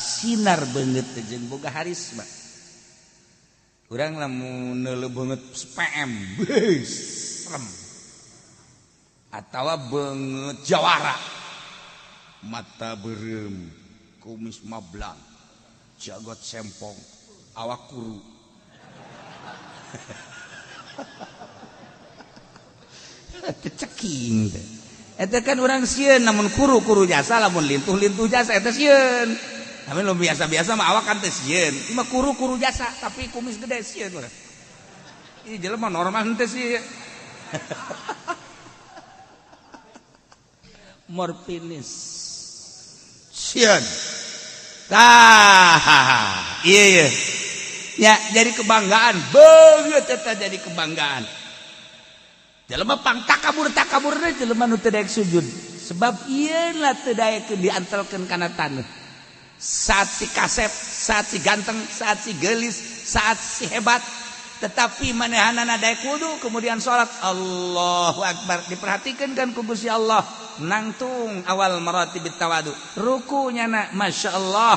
sinar beungeut teh jeung boga harisma. Urang lamun neuleuh beungeut PM, beuh, serem. Atawa beungeut jawara. Mata beureum, kumis mablang, jagot sempong, awak kuru. Teceking teh. Eta kan urang sieun namun kuru-kuru jasa lamun lintuh-lintuh jasa eta sieun. Tapi lu biasa-biasa mah awak kan teh sieun. Ieu mah kuru-kuru jasa tapi kumis gede sieun urang. Ieu jelema normal henteu sih. Morfinis. Sieun. Tah, iya iya. Ya, jadi kebanggaan, beungeut eta jadi kebanggaan. Jelema pang takabur-takabur teh jelema nu teu daek sujud. Sebab ieu lah teu daekeun diantelkeun kana taneuh. Saat si kasep, saat si ganteng, saat si geulis, saat si hebat, tetapi manehanana daek wudu kemudian salat Allahu Akbar diperhatikeun kan ku Gusti Allah nangtung awal maratibit tawadu. Rukunya na Masya Allah.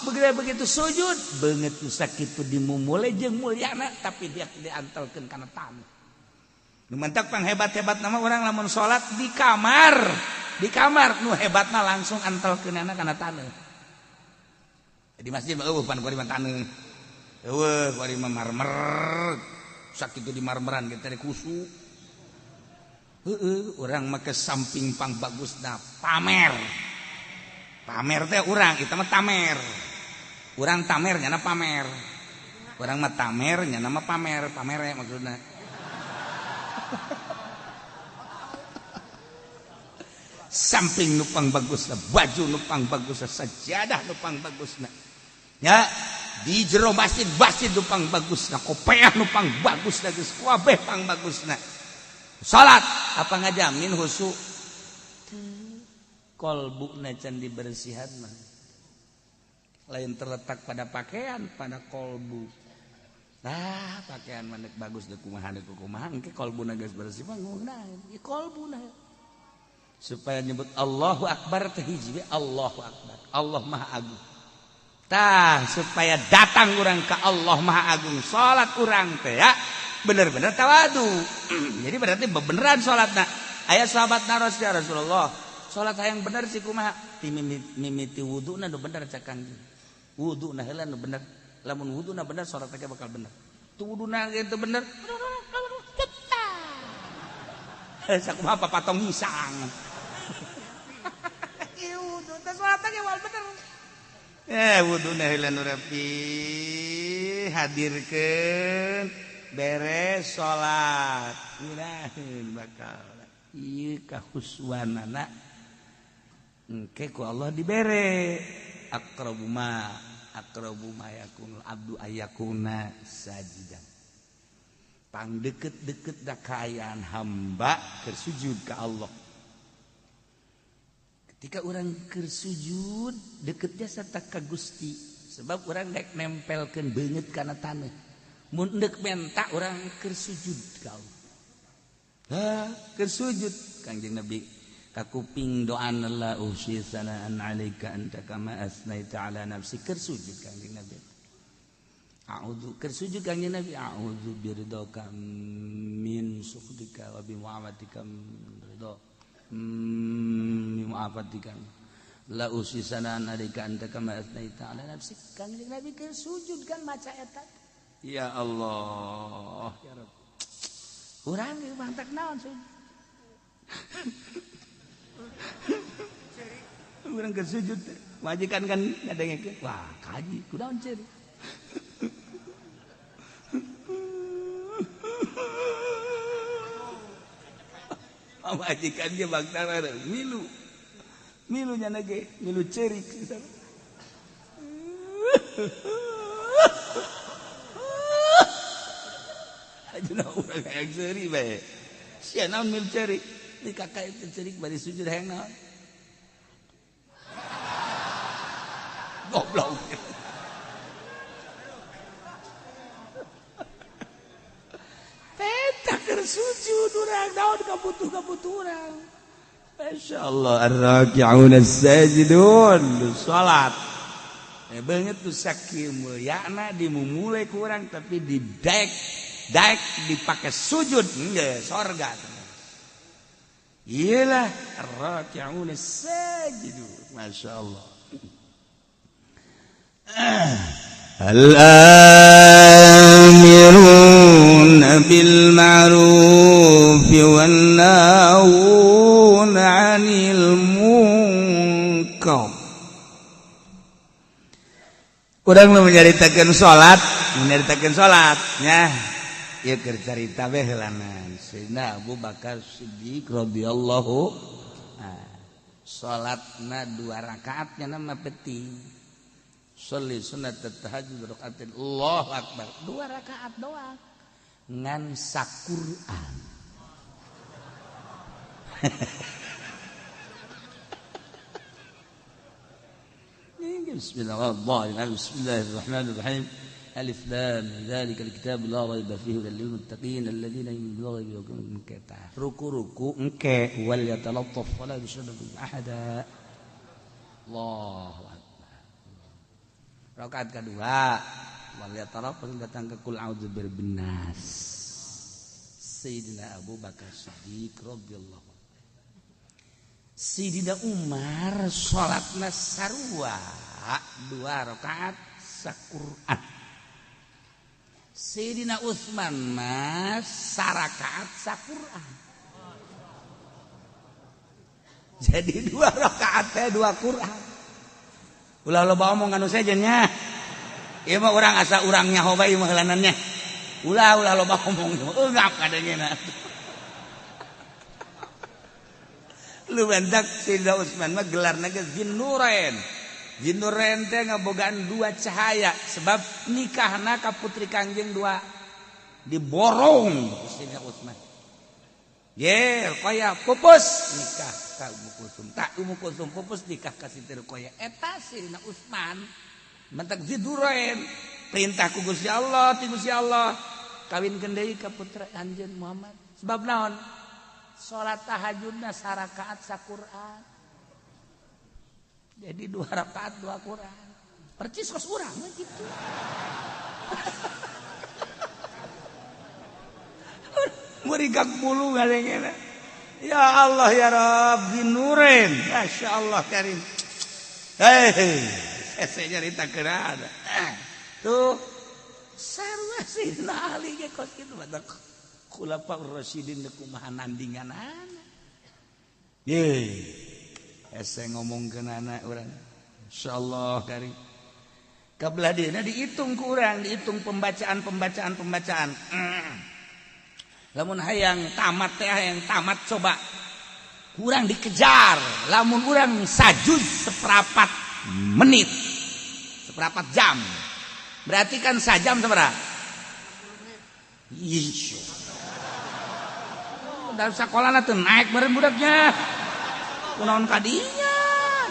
Begitu sujud beungeut nu sakitu dimumule jeung mulyana tapi dia diantelkeun kana taneuh. Nu mantak pang hebat-hebat nama orang lamun salat di kamar. Di kamar nu hebatna langsung antelkeunana kana taneuh. Di masjid mah eueuh pan kuari mah taneuh. Eueuh kuari mah marmer. Sakitu di marmeran ge teh kusu. Heeh, urang mah ke samping pang bagusna pamer. Pamer teh urang, itu mah tamer. Urang tamer nyana pamer. Urang mah tamer nyana mah pamer, pamer maksudna. Samping nupang bagusna, baju nupang bagusna, sajadah nupang bagusna. Ya, di jero masjid masjid nupang bagusna, kopeah nupang bagusna, geus kabeh pang bagusna. Salat apa ngajamin khusyuk? Kolbuna can dibersihan mah. Lain terletak pada pakaian, pada kolbu. Nah, pakaian mah bagus deuk kumaha deuk kumaha, engke kolbuna geus bersih mah ngeunaheun. Ieu kolbuna. Supaya nyebut Allahu Akbar teh hiji we Allahu Akbar. Allah Maha Agung. Tah, supaya datang urang ka Allah Maha Agung, salat urang teh ya bener-bener tawadu. Jadi berarti beneran salatna. Aya sahabat naros ya Rasulullah, salat hayang bener sih kumaha? Ti mimiti wuduna nu bener cak Kangjeng. Wuduna heula nu bener. Lamun wuduna bener salat teh bakal bener. Tu wuduna ge teu bener. Sakumaha papatong hisang. Ieu wudu teh salat ge wal bener. Wuduna heula nu rapi, hadirkeun beres salat. Ngeunaheun bakal. Ieu kahuswanana engke ku Allah dibere. Aqrabu ma yakunul abdu ayakuna sajidan. Pang deket-deket da kaayaan hamba keur sujud ka Allah. Ketika orang keur sujud deketnya serta ka Gusti, sebab orang dek nempelkeun beungeut kana taneuh. Mun deuk menta urang keur sujud ka Allah. Ha, keur sujud Kangjeng Nabi kakuping doana la usi sanaan alaika anta kama asnaita ala nafsi, keur sujud Kangjeng Nabi. A'udzu keur sujud Kangjeng Nabi, a'udzu biridhaka min sukhtika wa bi mu'afatika ridha min mu'afatika la usi sanaan alaika anta kama asnaita ala nafsi. Kangjeng Nabi keur sujud kan maca eta. Ya Allah, ya Rabb. Urang ge mantak naon sujud. Urang keur sujud majikan kan ngadengekeun, wah kaji kunaon ceurik. Majikan ge bangtara milu. Milu nya ge, milu ceurik. Ajuna urang hayang seuri bae. Sia naon milu ceurik? Di kakak itu ceurik bari sujud hayang naon? Goblok. Eta keur sujud urang naon kabutuh-kabutuh urang. Masyaallah ar-raki'un as-sajidun salat. Beungeut tuh sakieu mulyana dimumule ku urang tapi didek daek dipakai sujud enggak sorga. Iyalah ar-raki'un as-sajidun. Masyaallah. Al-amiruna bil ma'ruf wan nahuna 'anil munkar. Urang nu menyaritakeun salat, menyaritakeun salat nya. Ieu keur carita we heulanan. Sayyidina Abu Bakar Siddiq radhiyallahu salatna 2 rakaat nya mah penting. Sholli sunat tahajud rakaatin Allahu akbar. 2 rakaat doang. Ngan saquran. Bismillahirrahmanirrahim. Bismillahirrahmanirrahim. Alif lam dzalikal kitab la raiba fihi hudal lil muttaqin alladzina yu'minuna bil ghaibi wa yuqimuna ruku-ruku engke wal yatalattaf wala yushriku bihi ahada. Allahu akbar. Rakaat kedua wal yatalattaf datang ke kul a'udzu birabbin nas. Sayyidina Abu Bakar Siddiq radhiyallahu anhu. Sayyidina Umar salatna sarua 2 rakaat saquran. Sayyidina Utsman mah sarakaat saquran. Jadi 2 rakaat teh 2 Quran. Ulah loba omong anu sejennya. Ieu mah urang asa urang nyaho bae mah heulanannya. Ulah ulah loba omong eungap kadengena. Lu bentak Sayyidina Utsman mah gelarna ge Zinnurain. Zinnurain teh ngabogaan 2 cahaya sebab nikahna ka putri Kangjeng 2 diborong Sayyidina Utsman. Ye, Ruqayyah pupus nikah ka Ummu Kulsum. Tak Ummu Kulsum pupus nikah ka Siti Ruqayyah. Eta Sayyidina Utsman mentak Zinnurain perintah ku Gusti Allah, ti Gusti Allah kawinkeun deui ka putra anjeun Muhammad. Sebab naon? Salat tahajudna sarakaat saquran. Jadi 2 rakaat 2 Quran. Percis kos urang mah kitu. Murigak bulu ngadengena. Ya Allah ya Rabb Zinnurain. Masya Allah karim. Hei, saya nyarita keun. Tuh sarua Sayyidina Ali ge kos kitu batak. Khulafaur Rasyidin kumaha nandinganana. Ye. Hese ngomongkeun anak urang. Insyaallah karim. Kabelah dieuna dihitung ku urang, dihitung pembacaan. Lamun hayang tamat teh hayang tamat coba. Kurang dikejar, lamun urang sajuz seperempat menit. Seperempat jam. Berarti kan sajam sabaraha? Ih. Dalam sekolah tuh naik bareng budaknya. Kunaon kadinya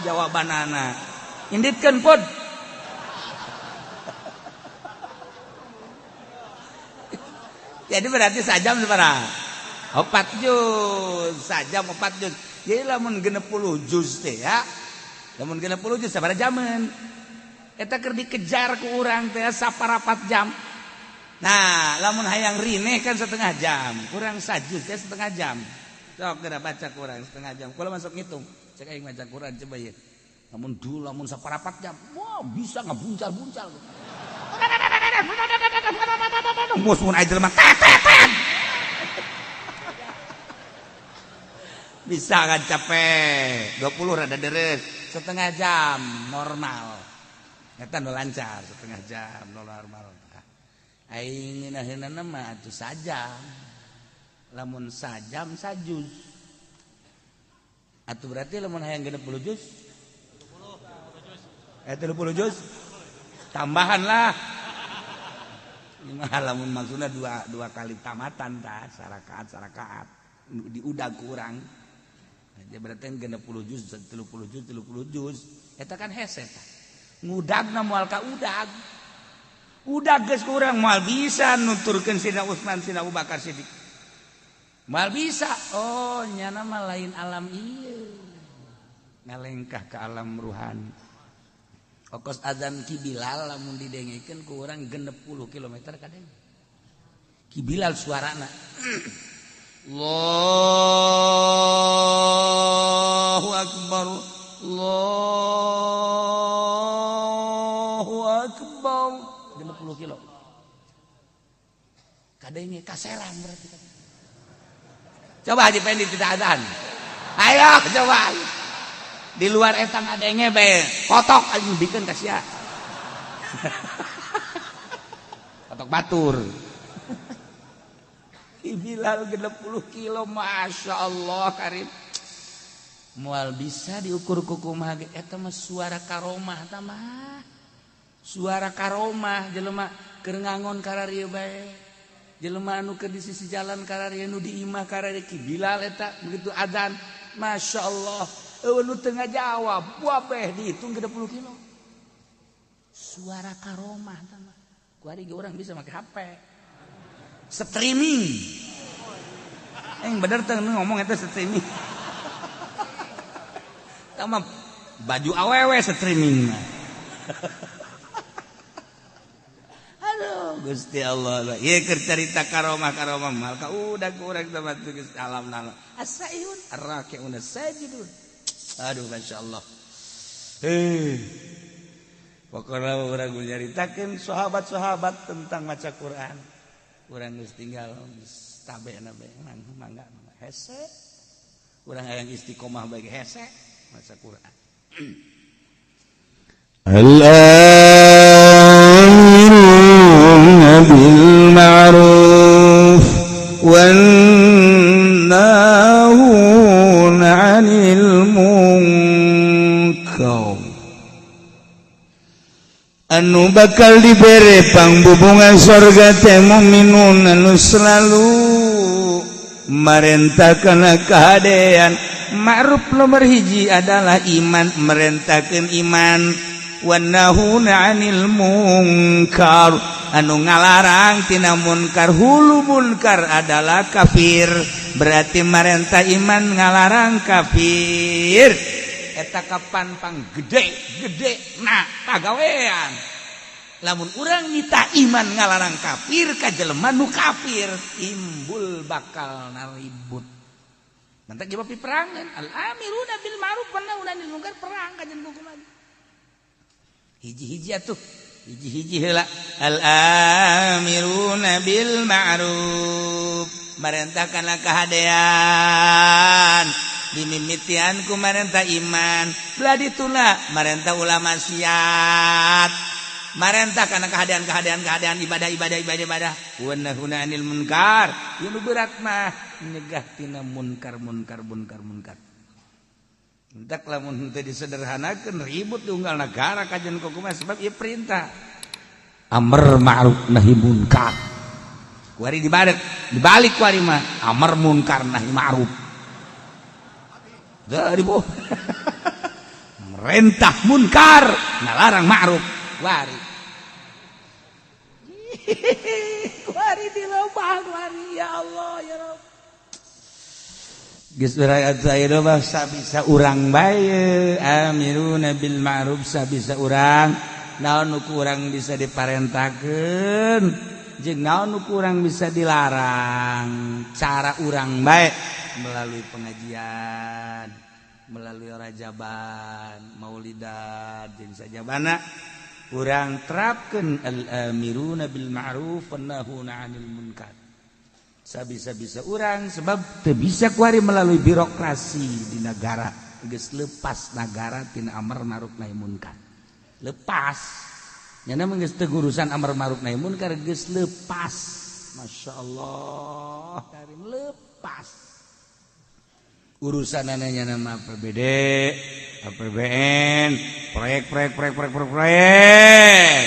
jawabanana. Inditkeun pod. Jadi berarti sajam sabaraha? 4 juz, sajam 4 juz. Jadi lamun 60 juz teh ya. Lamun 60 juz sabaraha jaman? Eta keur dikejar ku urang teh saparapat jam. Nah, lamun hayang rineh kan setengah jam, kurang sajuz teh setengah jam. Sok geura baca kurang setengah jam. Kula masuk ngitung, cek aing maca Quran coba ieu. Lamun dulu lamun saparapat jam, wah bisa ngabuncal-buncal. Mus mun aing jelema tet. Bisa kan capek. 20 rada deres, setengah jam normal. Eta nu lancar setengah jam normal. Aing ngeunaheunana mah atuh sajam. Lamun sajam sajuz. Atuh berarti lamun hayang 60 juz? 30 juz. Tambahan lah. Ini mah lamun maksudna dua kali tamatan tah, sarakaat diudag ku urang. Jadi berarti 60 juz, 30 juz, 30 juz. Eta kan hese tah. Ngudagna moal ka udag. Udah geus kurang moal bisa nuturkeun Sayyidina Utsman, Sayyidina Abu Bakar Siddiq. Moal bisa. Oh, nyana mah lain alam ieu. Ngalengkah ke alam ruhani. Okos azan Ki Bilal lamun didengekeun ku urang 60 km kadeng. Ki Bilal suarana. Allahu akbar. Allahu akbar. 60 kilo. Kadenge kaseran berarti. Coba Haji Pendi tidak azan. Ayo coba. Di luar eta ngadenge bae. Kotok anjing bikeun ka sia. Kotok batur. Bilal 60 kilo, Masya Allah karim. Moal bisa diukur ku kumaha ge eta mah suara karomah ta mah. Suara karomah jelema keur ngangon kararieu bae. Jelema anu keur di sisi jalan kararieu, nu di imah kararieu Ki Bilal eta begitu adzan, Masya Allah. Eueuh nu teu ngajawab, wabeh dihitung 60 kilo. Suara karomah ta mah. Ku ari ge urang bisa make HP. Streaming. Yang bener teh ngomong eta streaming. Tah mah baju awewe streaming mah. Aduh Gusti Allah. Ieu keur carita karomah-karomah mal ka udah kurang sama Gusti alam nala. As-saihun ar-raki'un as-sajidun. Aduh masyaallah. Heh. Pokona urang nyaritakeun sahabat-sahabat tentang maca Quran. Urang geus tinggal geus tabena bae mangga hese. Urang hayang istiqomah bagi hese maca Quran. الآمرون بالمعروف والناهون عن المنكر anu bakal dibere pangbubungan sorga teh mukminun anu selalu marentahkeun kahadean. Ma'ruf nomor hiji adalah iman, merentahkeun iman. Wanahuna 'anil munkar, anu ngalarang tina munkar. Hulu munkar adalah kafir, berarti marentah iman, ngalarang kafir, eta kapan pang gede gede. Nah, pagawean lamun urang nita iman ngalarang kafir ka jelema nu kafir, timbul bakal naribut. Mantak jawab peperangan al amiruna bil ma'ruf wa nahuna 'anil munkar, perang kajen kumaha. Hiji-hiji atuh, hiji-hiji heula. Al amiruna bil ma'ruf, marentahkanlah kahadean, dimimitian ku marentah iman, belah dituna marentah ulah maksiat, marentah karena kehadean, kehadean, kehadean, ibadah, ibadah, ibadah, ibadah. Wa nahuna 'anil munkar, ieu nu berat mah nyegah tina munkar, munkar, munkar, munkar. Entak lamun henteu disederhanakeun, ribut di unggal negara kajian kumaha, sebab ieu perintah amar ma'ruf nahi munkar. Kuari dibalik, dibalik kuari mah amar munkar nahi ma'ruf. Dari boh merentah munkar, ngalarang ma'ruf. Wari kuari di lobang kuari, ya Allah ya Rabb. Geus bisa urang bae amiruna bil ma'ruf, sabisa urang naon nu kurang bisa diparentakeun jeung naon nu kurang bisa dilarang, cara urang bae melalui pengajian, melalui rajaban, maulidan, jeung sajabana urang terapkeun al amiruna bil ma'ruf wan nahuna 'anil munkar sabisa-bisa urang, sebab teu bisa kuari melalui birokrasi di negara. Geus lepas negara tina amar ma'ruf nahi munkar, lepas nyana mah, geus teu urusan amar ma'ruf nahi munkar, geus lepas. Masya Allah, karim lepas urusan nyana nama APBD, APBN, proyek, proyek, proyek, proyek, proyek, proyek.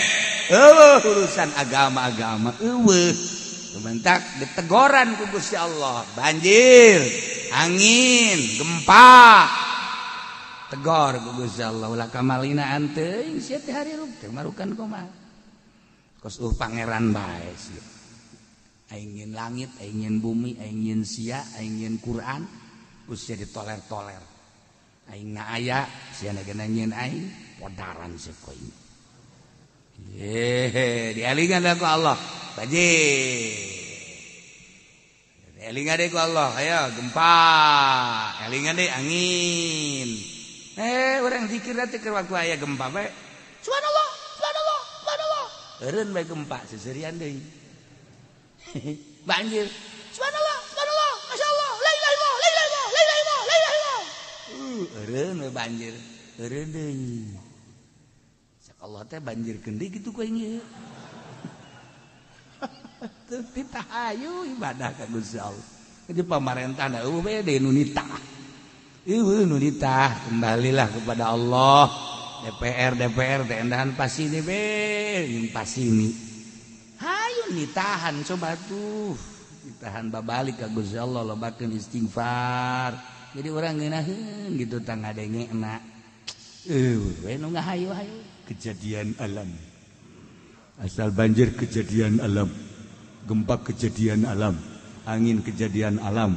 Urusan agama-agama eueuh. Bentak ditegoran ku Gusti Allah, banjir, angin, gempa, tegor ku Gusti Allah, ulah kamalina teuing sia teh, hirup teh marukan kumaha, kos pangeran bae sia. Aing nyieun langit, aing nyieun bumi, aing nyieun sia, aing nyieun Quran, ku sia ditoler-toler. Aing na aya, sia nyieun aing, podaran sia koin. Ye, dialingan ku Allah. Banjir. Elingan deh ku Allah, ayo gempa. Elingan deh angin. Eh, orang zikir teh keur waktu aya gempa bae. Subhanallah, subhanallah, subhanallah. Eureun bae gempa seserian deui. Banjir. Subhanallah, subhanallah, masyaallah, la ilaha illallah, la ilaha illallah, la ilaha illallah, la ilaha illallah. Eureun we banjir. Eureun deui. Cak Allah teh banjir deui kitu ku aing ieu. Teu hayu ibadah ka Gusti Allah. Jadi pamarentah eueuh we deui nu nitah. Eueuh nu nitah, kembalilah kepada Allah. DPR, DPR teh endahan pasini be, jeung pasini. Hayu nitahan coba tuh. Ditahan babalik ka Gusti Allah, lobakeun istighfar. Jadi orang ngeunaheun gitu tah ngadengena. Eueuh we nu ngahayu-hayu. Kejadian alam. Asal banjir kejadian alam. Gempa kejadian alam, angin kejadian alam,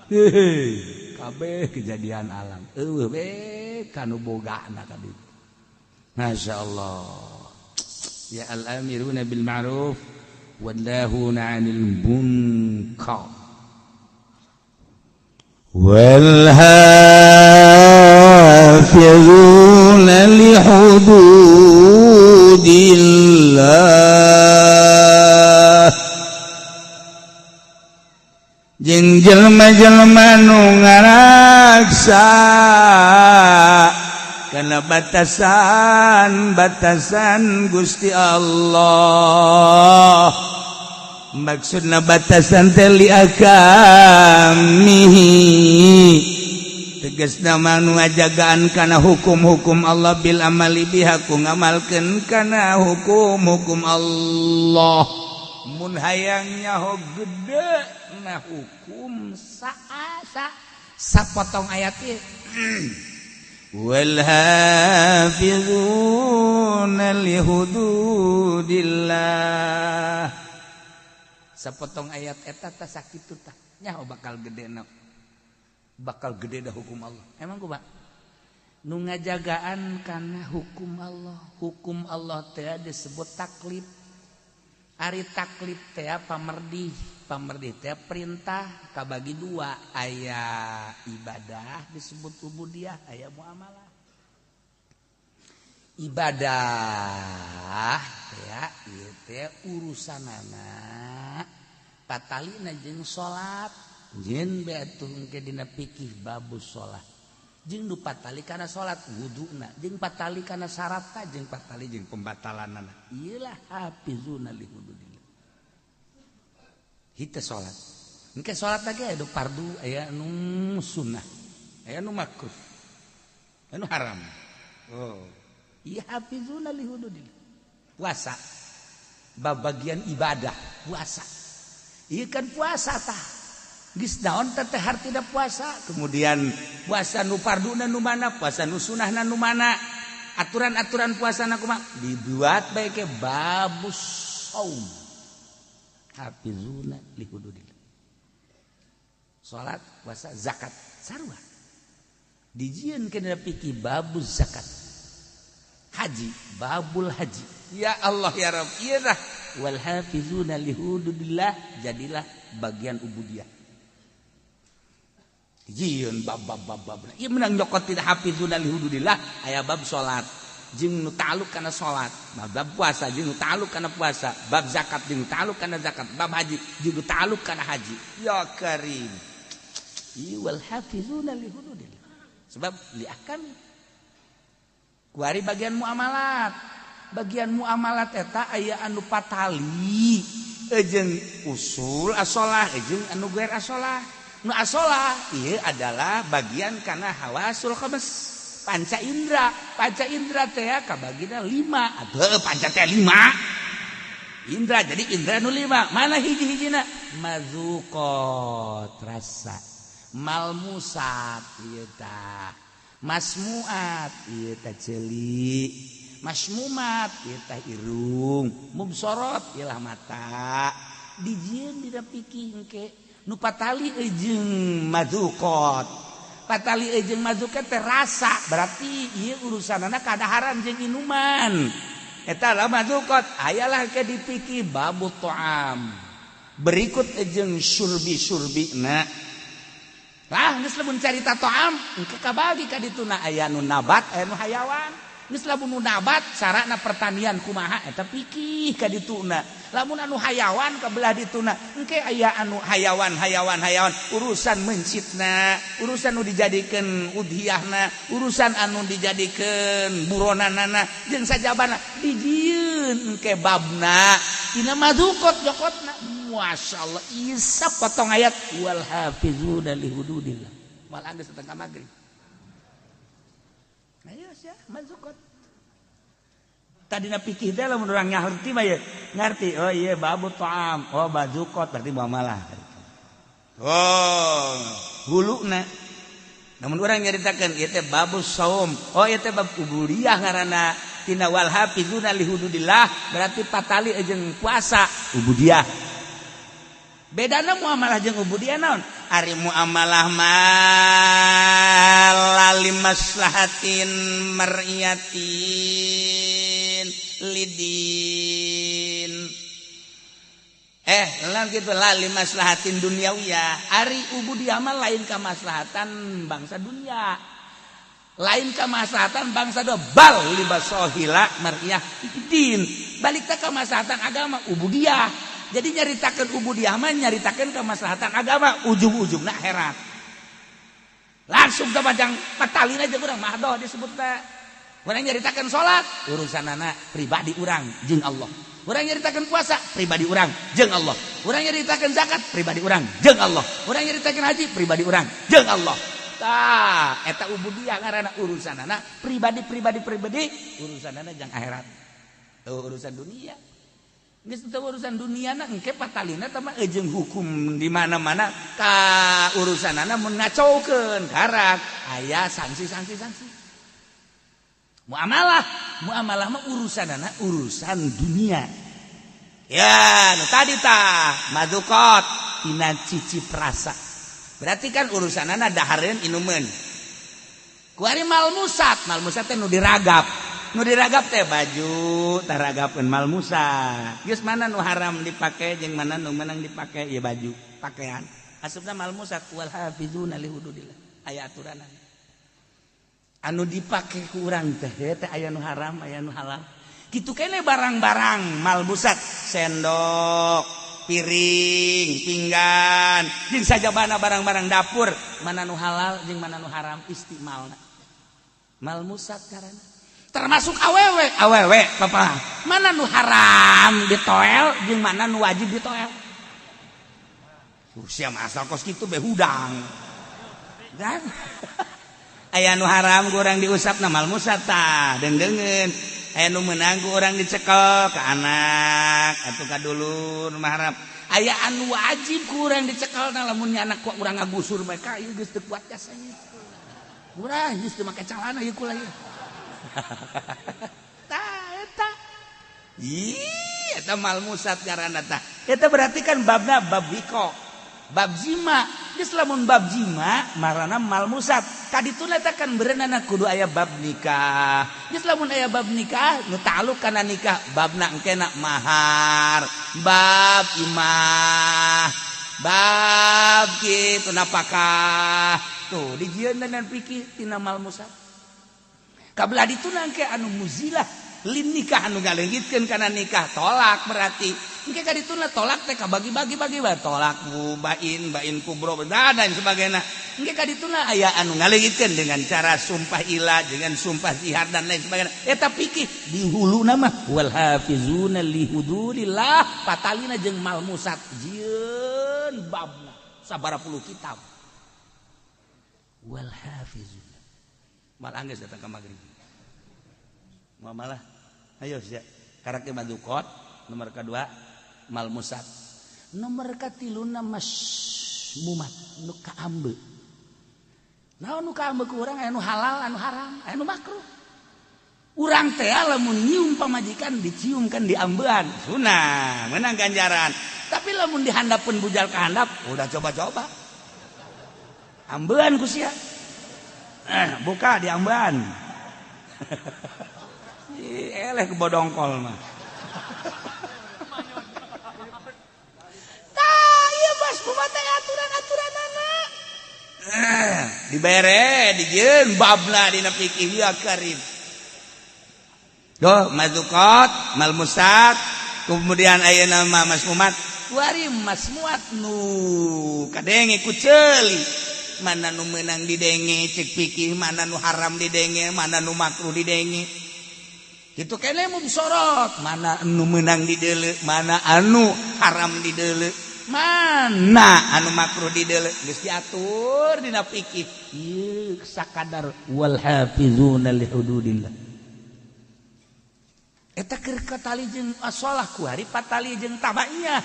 hehe, kabeh kejadian alam. Eueuh we kanu bogana ka ditu. Masya Allah. Ya, al-amiruna bil ma'ruf wan nahuna 'anil munkar. والحافظون لحدود الله. Jeung jelema-jelema nu ngaraksa kana batasan-batasan Gusti Allah. Maksudna batasan teh li ahkamihi, tegasna mah nu ngajagaan kana hukum-hukum Allah, bil amali biha, ku ngamalkeun kana hukum-hukum Allah. Mun hayang nyaho gede na hukum, sa sapotong ayat ieu, wal hafizuna li hududillah, sapotong ayat eta tah sakitu tah nyaho bakal gede na, bakal gede dah hukum Allah. Emang kumaha nu ngajagaan kana hukum Allah? Hukum Allah teh disebut taklif. Ari taklif teh pamerdih. Pamerdih teh perintah, kabagi dua: aya ibadah disebut ubudiyah, aya muamalah. Ibadah ya ieu teh urusanana patalina jeung salat, jeung be atuh engke dina fikih babus salat, jeung nu patali kana salat wuduna, jeung patali kana syaratna, jeung patali jeung pembatalanana. Iyalah hafizuna li hududillah. Hita salat engke, salat lagi aya nu fardu, aya nu sunnah, aya nu makruh, aya nu haram. Oh iya, hafizuna li hududillah. Puasa, bab bagian ibadah puasa. Iya kan, puasa tah geus naon teh hartina puasa? Kemudian puasa nu farduna nu mana, puasa nu sunahna nu mana, aturan-aturan puasa na kumaha, dibuat bae ke babus saum. Hafizuna li hududillah. Salat, puasa, zakat sarua, dijieun kana fikih babus zakat. Haji, babul haji. Ya Allah ya Rabb, ieu dah wal hafizuna li hududillah, jadilah bagian ubudiyah. Jieun bab bab bab bab. Ieu menang nyokot tidak hafizuna li hududillah, aya bab salat jeung nu ta'alluq kana salat, bab puasa jeung nu ta'alluq kana puasa, bab zakat jeung nu ta'alluq kana zakat, bab haji jeung nu ta'alluq kana haji. Ya Karim. Ieu wal hafizuna li hududillah. Sebab li ahkami. Kuari bagian muamalat. Bagian muamalat eta aya anu patali jeung usul asolah jeung anu gair asolah. Nu asolah ieu adalah bagian kana hawasul khams, panca indra. Panca indra teh kabagina lima atuh. Panca teh lima indra, jadi indra nu lima mana hiji-hijina? Mazuqot, rasa, malmusat ieu tah, masmuat ieu tah ceuli, masmumat ieu tah irung, mubsorot ialah mata. Dijieun dina fikih engke nu patali jeung mazuqot. Patali jeung mazuqot teh rasa, berarti ieu urusanana kadaharan jeung inuman, eta lah mazuqot. Ayalah ke di fikih babut ta'am, berikut jeung surbi-surbi na lah. Geus lamun carita ta'am engke kabagi ka dituna, aya nu nabat, aya nu hayawan. Geus lamun nu nabat sarana pertanian kumaha, eta fikih ka dituna. Lamun anu hayawan ka belah dituna engke aya anu hayawan hayawan hayawan, urusan mencitna, urusan nu dijadikeun udhiyahna, urusan anu dijadikeun buronanana jeung sajabana, dijieun engke babna tina mazukot jokotna. Masyaallah, isa potong ayat wal hafizuna li hududillah mal geus setengah magrib. Ayo sia mazukot. Tadi na pikir teh lamun urang ngarti mah ya ngarti, oh iya babu ta'am, oh bazukot berarti muamalah. Oh, huluna. Namun urang nyaritakeun ieu teh babus saum, oh ieu teh bab ubudiyah ngaranna, tina wal hafizuna li hududillah berarti patali jeung puasa, ubudiyah. Bedana muamalah jeung ubudiyah naon? Ari muamalah mah lali maslahatin mar'iyatin lidin, eh lah gitu, lali maslahatin duniawiyah. Ari ubudiyah mah lain kamaslahatan bangsa dunia, lain kamaslahatan bangsa do, bal libasohila mar'iyah din, balik teh kamaslahatan agama ubudiyah. Jadi nyaritakeun ubudiyah mah nyaritakeun kemaslahatan agama, ujung-ujungna akhirat. Langsung ke bajang patalin aja urang mahdoh disebutna. Urang nyaritakeun salat, urusanana pribadi urang jeung Allah. Urang nyaritakeun puasa, pribadi urang jeung Allah. Urang nyaritakeun zakat, pribadi urang jeung Allah. Urang nyaritakeun haji, pribadi urang jeung Allah. Tah, eta ubudiyah ngaranna, urusanana pribadi, pribadi, pribadi, urusanana jang akhirat. Oh, urusan dunia. Geus teu urusan dunia na engke patalina teh mah jeung hukum di mana-mana ka urusanana mun ngacaukeun karak aya sanksi-sanksi sanksi. Muamalah, muamalah mah urusanana urusan dunia. Ya, nu tadi tah madukot tina cicip rasa. Berarti kan urusanana dahareun, inumeun. Kuari malmusat, malmusat teh nu diragap. Nu diragap teh baju, taragapeun malmusat. Geus mana nu haram dipake jeung mana nu menang dipake, ya baju, pakaian. Asupna malmusat wal hafizuna li hududillah. Aya aturanana. Anu dipake ku urang teh teh aya nu haram, aya nu halal. Kitu kene barang-barang malmusat, sendok, piring, pinggan, jeung sajabana barang-barang dapur, mana nu halal jeung mana nu haram istimalna. Malmusat karana. Termasuk awewe, awewe papa. Mana nu haram ditoel jeung mana nu wajib ditoel. Sia mah asal kos kitu be hudang. Kan? Aya nu haram ku urang diusap na malmusat tah, deungdeungeun. Aya nu meunang ku urang dicekel ka anak atau ka dulur mah haram. Aya anu wajib ku urang dicekel na lamun anak ku urang ngagusur bae ka ieu geus teu kuat jasanya. Urang geus teu make calana ieu kula ieu. Tah eta. Ih, eta malmusat ngaranna tah. Eta berarti kan babna bab wiko. Bab jima. Geus lamun bab jima marana malmusat. Kadituna eta kan berenana kudu aya bab nikah. Geus lamun aya bab nikah nu ta'alluq kana nikah, babna engkena mahar, bab imah, bab kitu napakah. Tuh dijieun dengan fikih tina malmusat. Kabelah dituna engke anu muzilah lin nikah, anu ngaleungitkeun kana nikah, tolak berarti. Engke kadituna tolak teh kabagi-bagi bagi bae, tolak bain, bain kubro dan lain sebagainya. Engke kadituna aya anu ngaleungitkeun dengan cara sumpah ila, dengan sumpah zihar dan lain sebagainya. Eta fikih di huluna mah wal hafizuna li hududillah, patalina jeung malmusat jieun babna sabaraha puluh kitab. Wal hafizuna. Mal anggeus datang ka magrib. Muamalah. Ayo sia. Karakter madukot nomor kedua malmusat. Nomor katiluna masmumat nu kaambe. Naon nu kaambe ku urang? Aya nu halal, anu haram, aya nu makruh. Urang teh lamun nyium pamajikan dicium kan diambean, sunah, menang ganjaran. Tapi lamun dihandapeun bujal ka handap, udah coba-coba. Ambean ku sia. Buka diambean. Ih, eleh kebodongkol mah. Tah, ieu bas kumaha teh aturan-aturanana. Dibere dijieun babna dina fikih ya karim. Doh, mazukot, malmusat, kemudian aya nama masmumat. Kuari masmuat nu kadenge ku ceuli. Mana nu meunang didenge cek fikih, mana nu haram didenge, mana nu makruh didenge. Kitu kene mubsorot, mana anu meunang dideuleu, mana anu haram dideuleu, mana anu makruh dideuleu, geus diatur dina fikih. Ieu sakadar wal hafizuna li hududillah. Eta keur katali jeung asolah kuari patali jeung tabaiyah.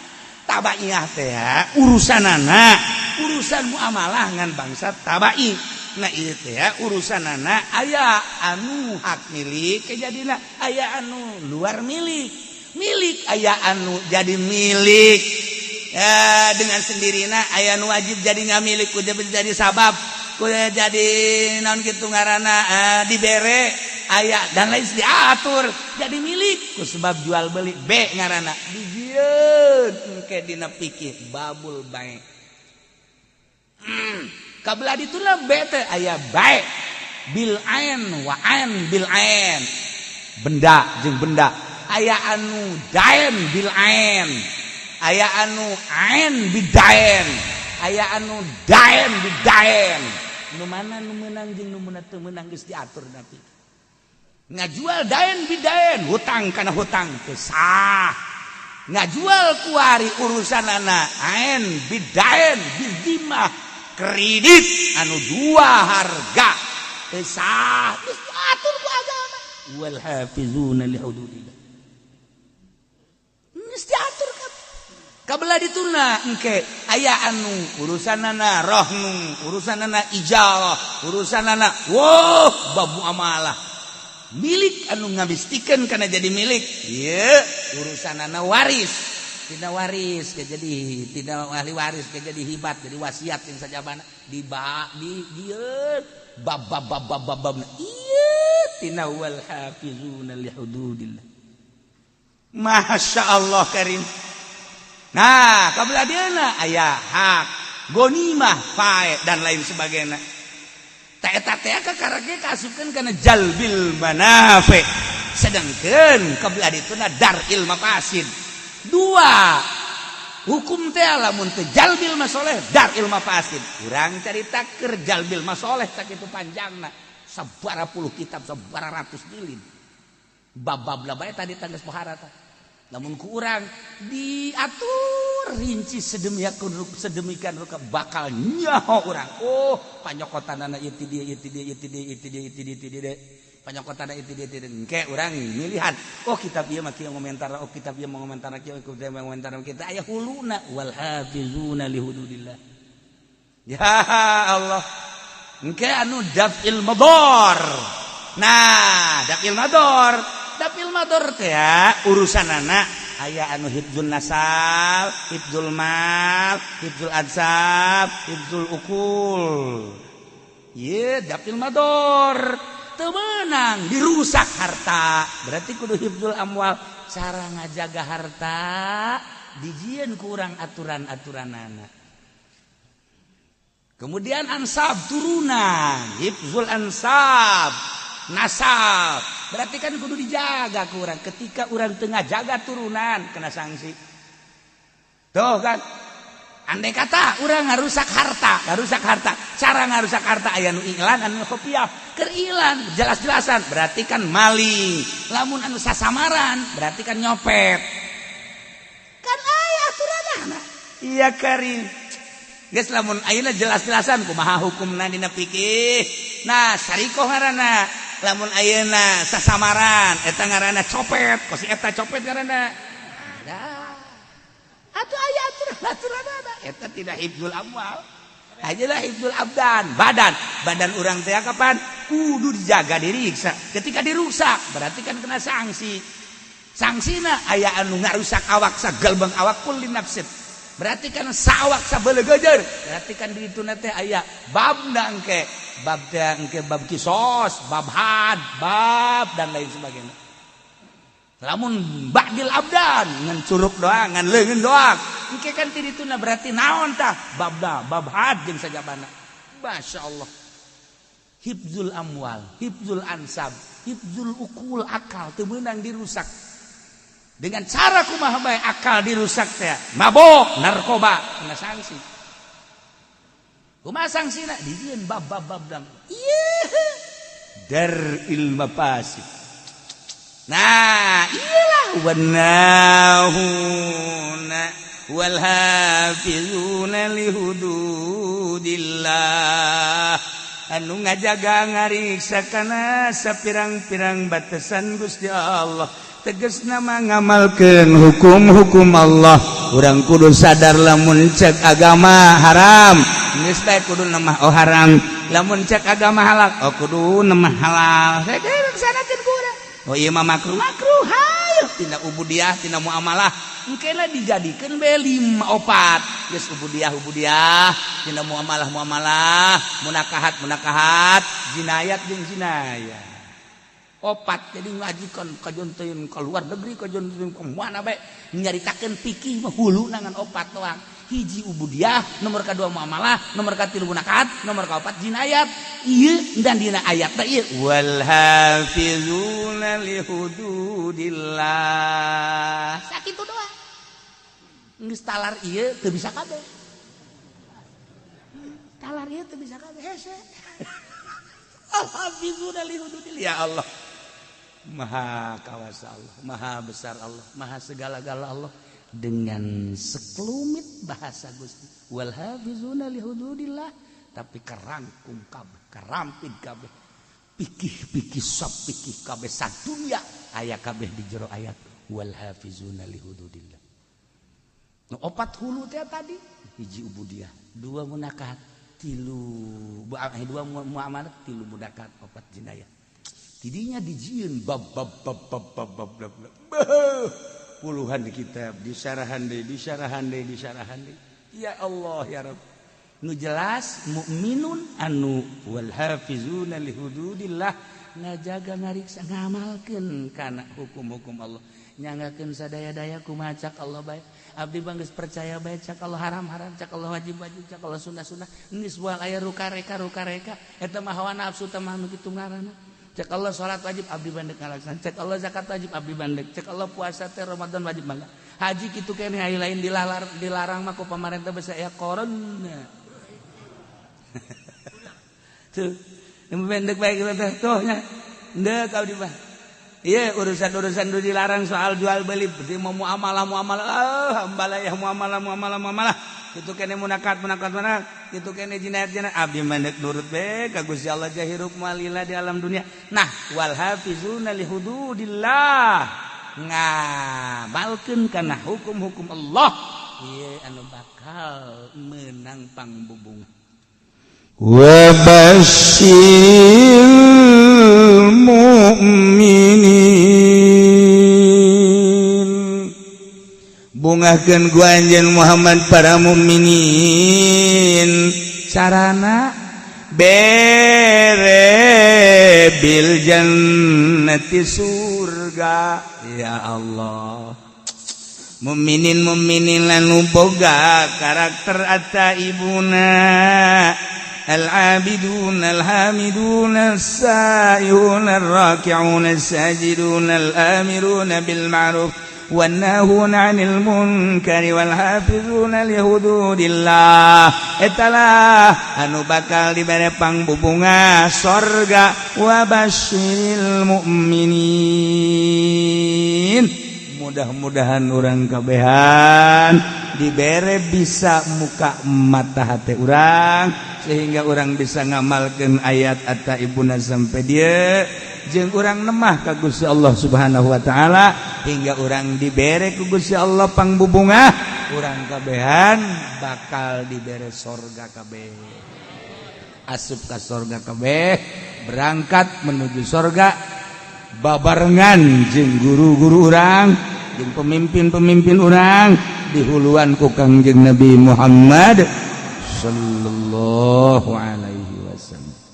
Tabaiyah teh urusanana urusan muamalah ngan bangsa tabai. Nah ieu teh urusanana aya anu hak milik kejadina, aya anu luar milik. Milik aya anu jadi milik dengan sendirina, aya anu wajib jadi ngamilik ku jadi sabab ku jadi naon kitu ngaranna dibere aya dan lain diatur jadi milik ku sebab jual beli B ngaranna dijieun engke dina fikih babul bai. Kabelah dituna B teh aya bai bil ain wa ain bil ain, benda jeung benda, aya anu dain bil ain, Aya anu ain bidain, aya anu dain bidain. Nu mana nu meunang jeung nu teu meunang geus diatur. Tapi ngajual dain bidain, hutang kana hutang, teu sah. Ngajual kuari urusanana ain bidain bidimah, kredit anu dua harga, teu sah. Geus diatur ku agama. Wal hafizuna li hududillah, geus diatur. Kabelah dituna engke aya anu urusanana rohnu, urusanana ijarah, urusanana wow bab muamalah milik anu ngabistikeun kana jadi milik. Ieu urusanana waris, tidak waris ke jadi tidak ahli waris ke jadi hibat, jadi wasiat yang sajabana di ba di dieu bab bab bab bab bab bab. Ieu tina wal hafizuna li hududillah. Masya Allah karim. Nah, kabelah dieuna aya hak gonimah, fae, dan lain sebagainya. Tak eta teh kakarake kaasupkeun kana jalbil manafi, sedangkan kabelah dituna dar'il mafasid. Dua hukum teh, lamun teu jalbil masoleh, dar'il mafasid. Urang carita keur jalbil masoleh tak itu panjangna, sabara puluh kitab, sabara ratus jilid, bab-bab lah bae tadi tangges pohara tah. Namun kurang diatur rinci sedemikian sedemikian rupa, bakal nyaho urang, oh, panyokotanana ieu ti dieu, ieu ti dieu, ieu ti dieu, ieu ti dieu, ieu ti dieu, ti dieu, panyokotanana ieu ti dieu, ti dieu. Engke urang milihan, oh, kitab ieu mah kieu ngomentar, oh, kitab ieu mah ngomentar kieu, kitab ieu ngomentar kita aya huluna. Wal hafizuna li hududillah. Ya Allah, engke anu daf'il madar. Nah, daf'il madar, daf'il madar teh urusan anak aya anu hifdzul nasab, hifdzul mal, hifdzul ansab, hifdzul ukul. Ye, daf'il madar, teu meunang dirusak harta, berarti kudu hifdzul amwal. Cara ngajaga harta dijieun kurang aturan-aturanana. Kemudian ansab, turunan, hifdzul ansab, nasab, berarti kan kudu dijaga kurang. Ketika orang tengah jaga turunan, kena sanksi tuh kan. Andai kata orang ngarusak harta, ngarusak harta, cara ngarusak harta aya nu iklan, anu kopiah. Keur ilan jelas-jelasan berarti kan maling, lamun anu sasamaran berarti kan nyopet. Kan aya aturanana. Iya karim. Geus, lamun ayeuna jelas-jelasan kumaha hukumna dina fikih? Nah, sarikoh ngaranna. Lamun ayeuna sasamaran, eta ngaranna copet, kos eta copet ngaranna. Nah, atuh aya aturan-aturanana. Eta tidak hifdzul amwal. Ajalah hifdzul abdan, badan. Badan urang teh kapan kudu dijaga, diriksa. Ketika dirusak berarti kan kena sanksi. Sanksina aya anu ngarusak awak sagalbang awak, kulli nafsin. Berarti kan sawak sabelegejer. Berarti kan di ditu teh aya babna engke. Bab teh engke bab kisos, bab had, bab dan lain sebagainya. Lamun ba'dil abdan ngan curug doang, ngan leungeun doang. Engke kan ti dituna berarti naon tah? Babda, bab had jeung sajabana. Masya Allah. Hifdzul amwal, hifdzul ansab, hifdzul ukul, akal teu meunang dirusak. Dengan cara kumaha bae akal dirusak teh? Mabok, narkoba, kena sanksi. Kumaha sanksina? Dijieun bab bab bab dam. Ieu dar'il mafasid. Nah, iyalah wanahuna wal hafizuna li hududillah, anu ngajaga ngariksa kana sapirang-pirang batasan Gusti Allah, teges nama ngamalkeun hukum-hukum Allah. Urang kudu sadar, lamun cek agama haram, geus bae kudu nama oh haram, lamun cek agama halal, oh kudu nama halal. Saya laksanakeun ku urang. Oh, ieu mah makruh, makruh hayu tina ubudiah, tina muamalah. Engke lah dijadikeun be lima opat geus: ubudiah ubudiah, tina muamalah muamalah, munakahat munakahat, jinayat jeung jinayat, opat. Jadi ngajikan kajon teuing ke luar negeri, kajon teuing ke mana bae, nyaritakeun fikih mah hulu nangan opat doang: hiji ubudiah, nomor kedua muamalah, nomor katilu munakahat, nomor kaopat jinayat. Ieu dan dina ayat teh ieu wal hafizuna li hududillah, sakitu doang. Geus talar ieu teu bisa kabeh, talar ieu teu bisa kabeh, hese. Al-hafizuna li hududillah. Ya Allah, maha kawasa Allah, maha besar Allah, maha segala-gala Allah. Dengan sekelumit bahasa Gusti wal hafizuna li hududillah, tapi kerangkum kabeh, kerampit kabeh, pikih-pikih sop pikih kabeh, sadunya aya kabeh di jero ayat wal hafizuna li hududillah. Nu opat hulu teh tadi, hiji ubudiyah, dua munakat, tilu dua muamalah, tilu munakat, opat jinayah. Tidinya dijieun bab bab bab bab bab bab bab, bab. Puluhan kitab disyarahan deui, disyarahan deui, disyarahan deui. Ya Allah, ya Rabb. Nu jelas mukminun anu wal hafizuna li hududillah, ngajaga, ngariksa, ngamalkeun kana hukum-hukum Allah, nyanggakeun sadaya-daya kumaha cak Allah bae. Abdi bang geus percaya bae, cak Allah haram-haram, cak Allah wajib-wajib, cak Allah sunnah-sunnah. Geus moal aya ruka-reka ruka-reka, eta mah hawa nafsu teh mah nu kitu ngaranna. Cek Allah salat wajib, abdi bandek ngalaksan. Cek Allah zakat wajib, abdi bandek. Cek Allah puasa teh Ramadan wajib, bangga. Haji kitu keneh, aya lain dilalar, dilarang mah ku pamarentah basa aya corona tuh. Pendek baik teh tuh nya, ndek abdi mah. Iya, urusan-urusan itu dilarang soal jual beli, berarti mau muamalah muamalah, ah, ambalayah muamalah muamalah muamalah. Itu kene munakat munakat munakat, itu kene jinayat jinayat. Abdi mandek nurut be ka Gusti Allah, jahirup malila di alam dunia. Nah, wal hafizuna li hududillah, ngamalkeun kana hukum-hukum Allah. Ieu anu bakal menang pangbubung. Wa basyiril mu'minin, bungahkeun ku anjeun Muhammad para mukminin, Carana bere bil jannati surga. Ya Allah, mukminin mukminin anu boga karakter at-taibuna al-abidun al-hamidun as-saihun ar-raki'un as-sajidun al-amirun bil ma'ruf wan-nahun 'anil munkari wal hafizuna li hududillah. Etalah anu bakal dibere pangbubunga sorga. Wa basyiril mu'minin. Mudah-mudahan urang kabehan dibere bisa muka mata hati urang sehingga urang bisa ngamalkan ayat at-taibuna sampai dia jeung urang nemah ka Gusti Allah Subhanahu wa taala hingga urang dibere ku Gusti Allah pangbubungah. Urang kabehan bakal dibere sorga kabeh, asup ka sorga kabeh, berangkat menuju sorga babarengan jeung guru-guru urang jeung pemimpin-pemimpin urang, dihuluan ku Kangjeng Nabi Muhammad sallallahu alaihi wasallam.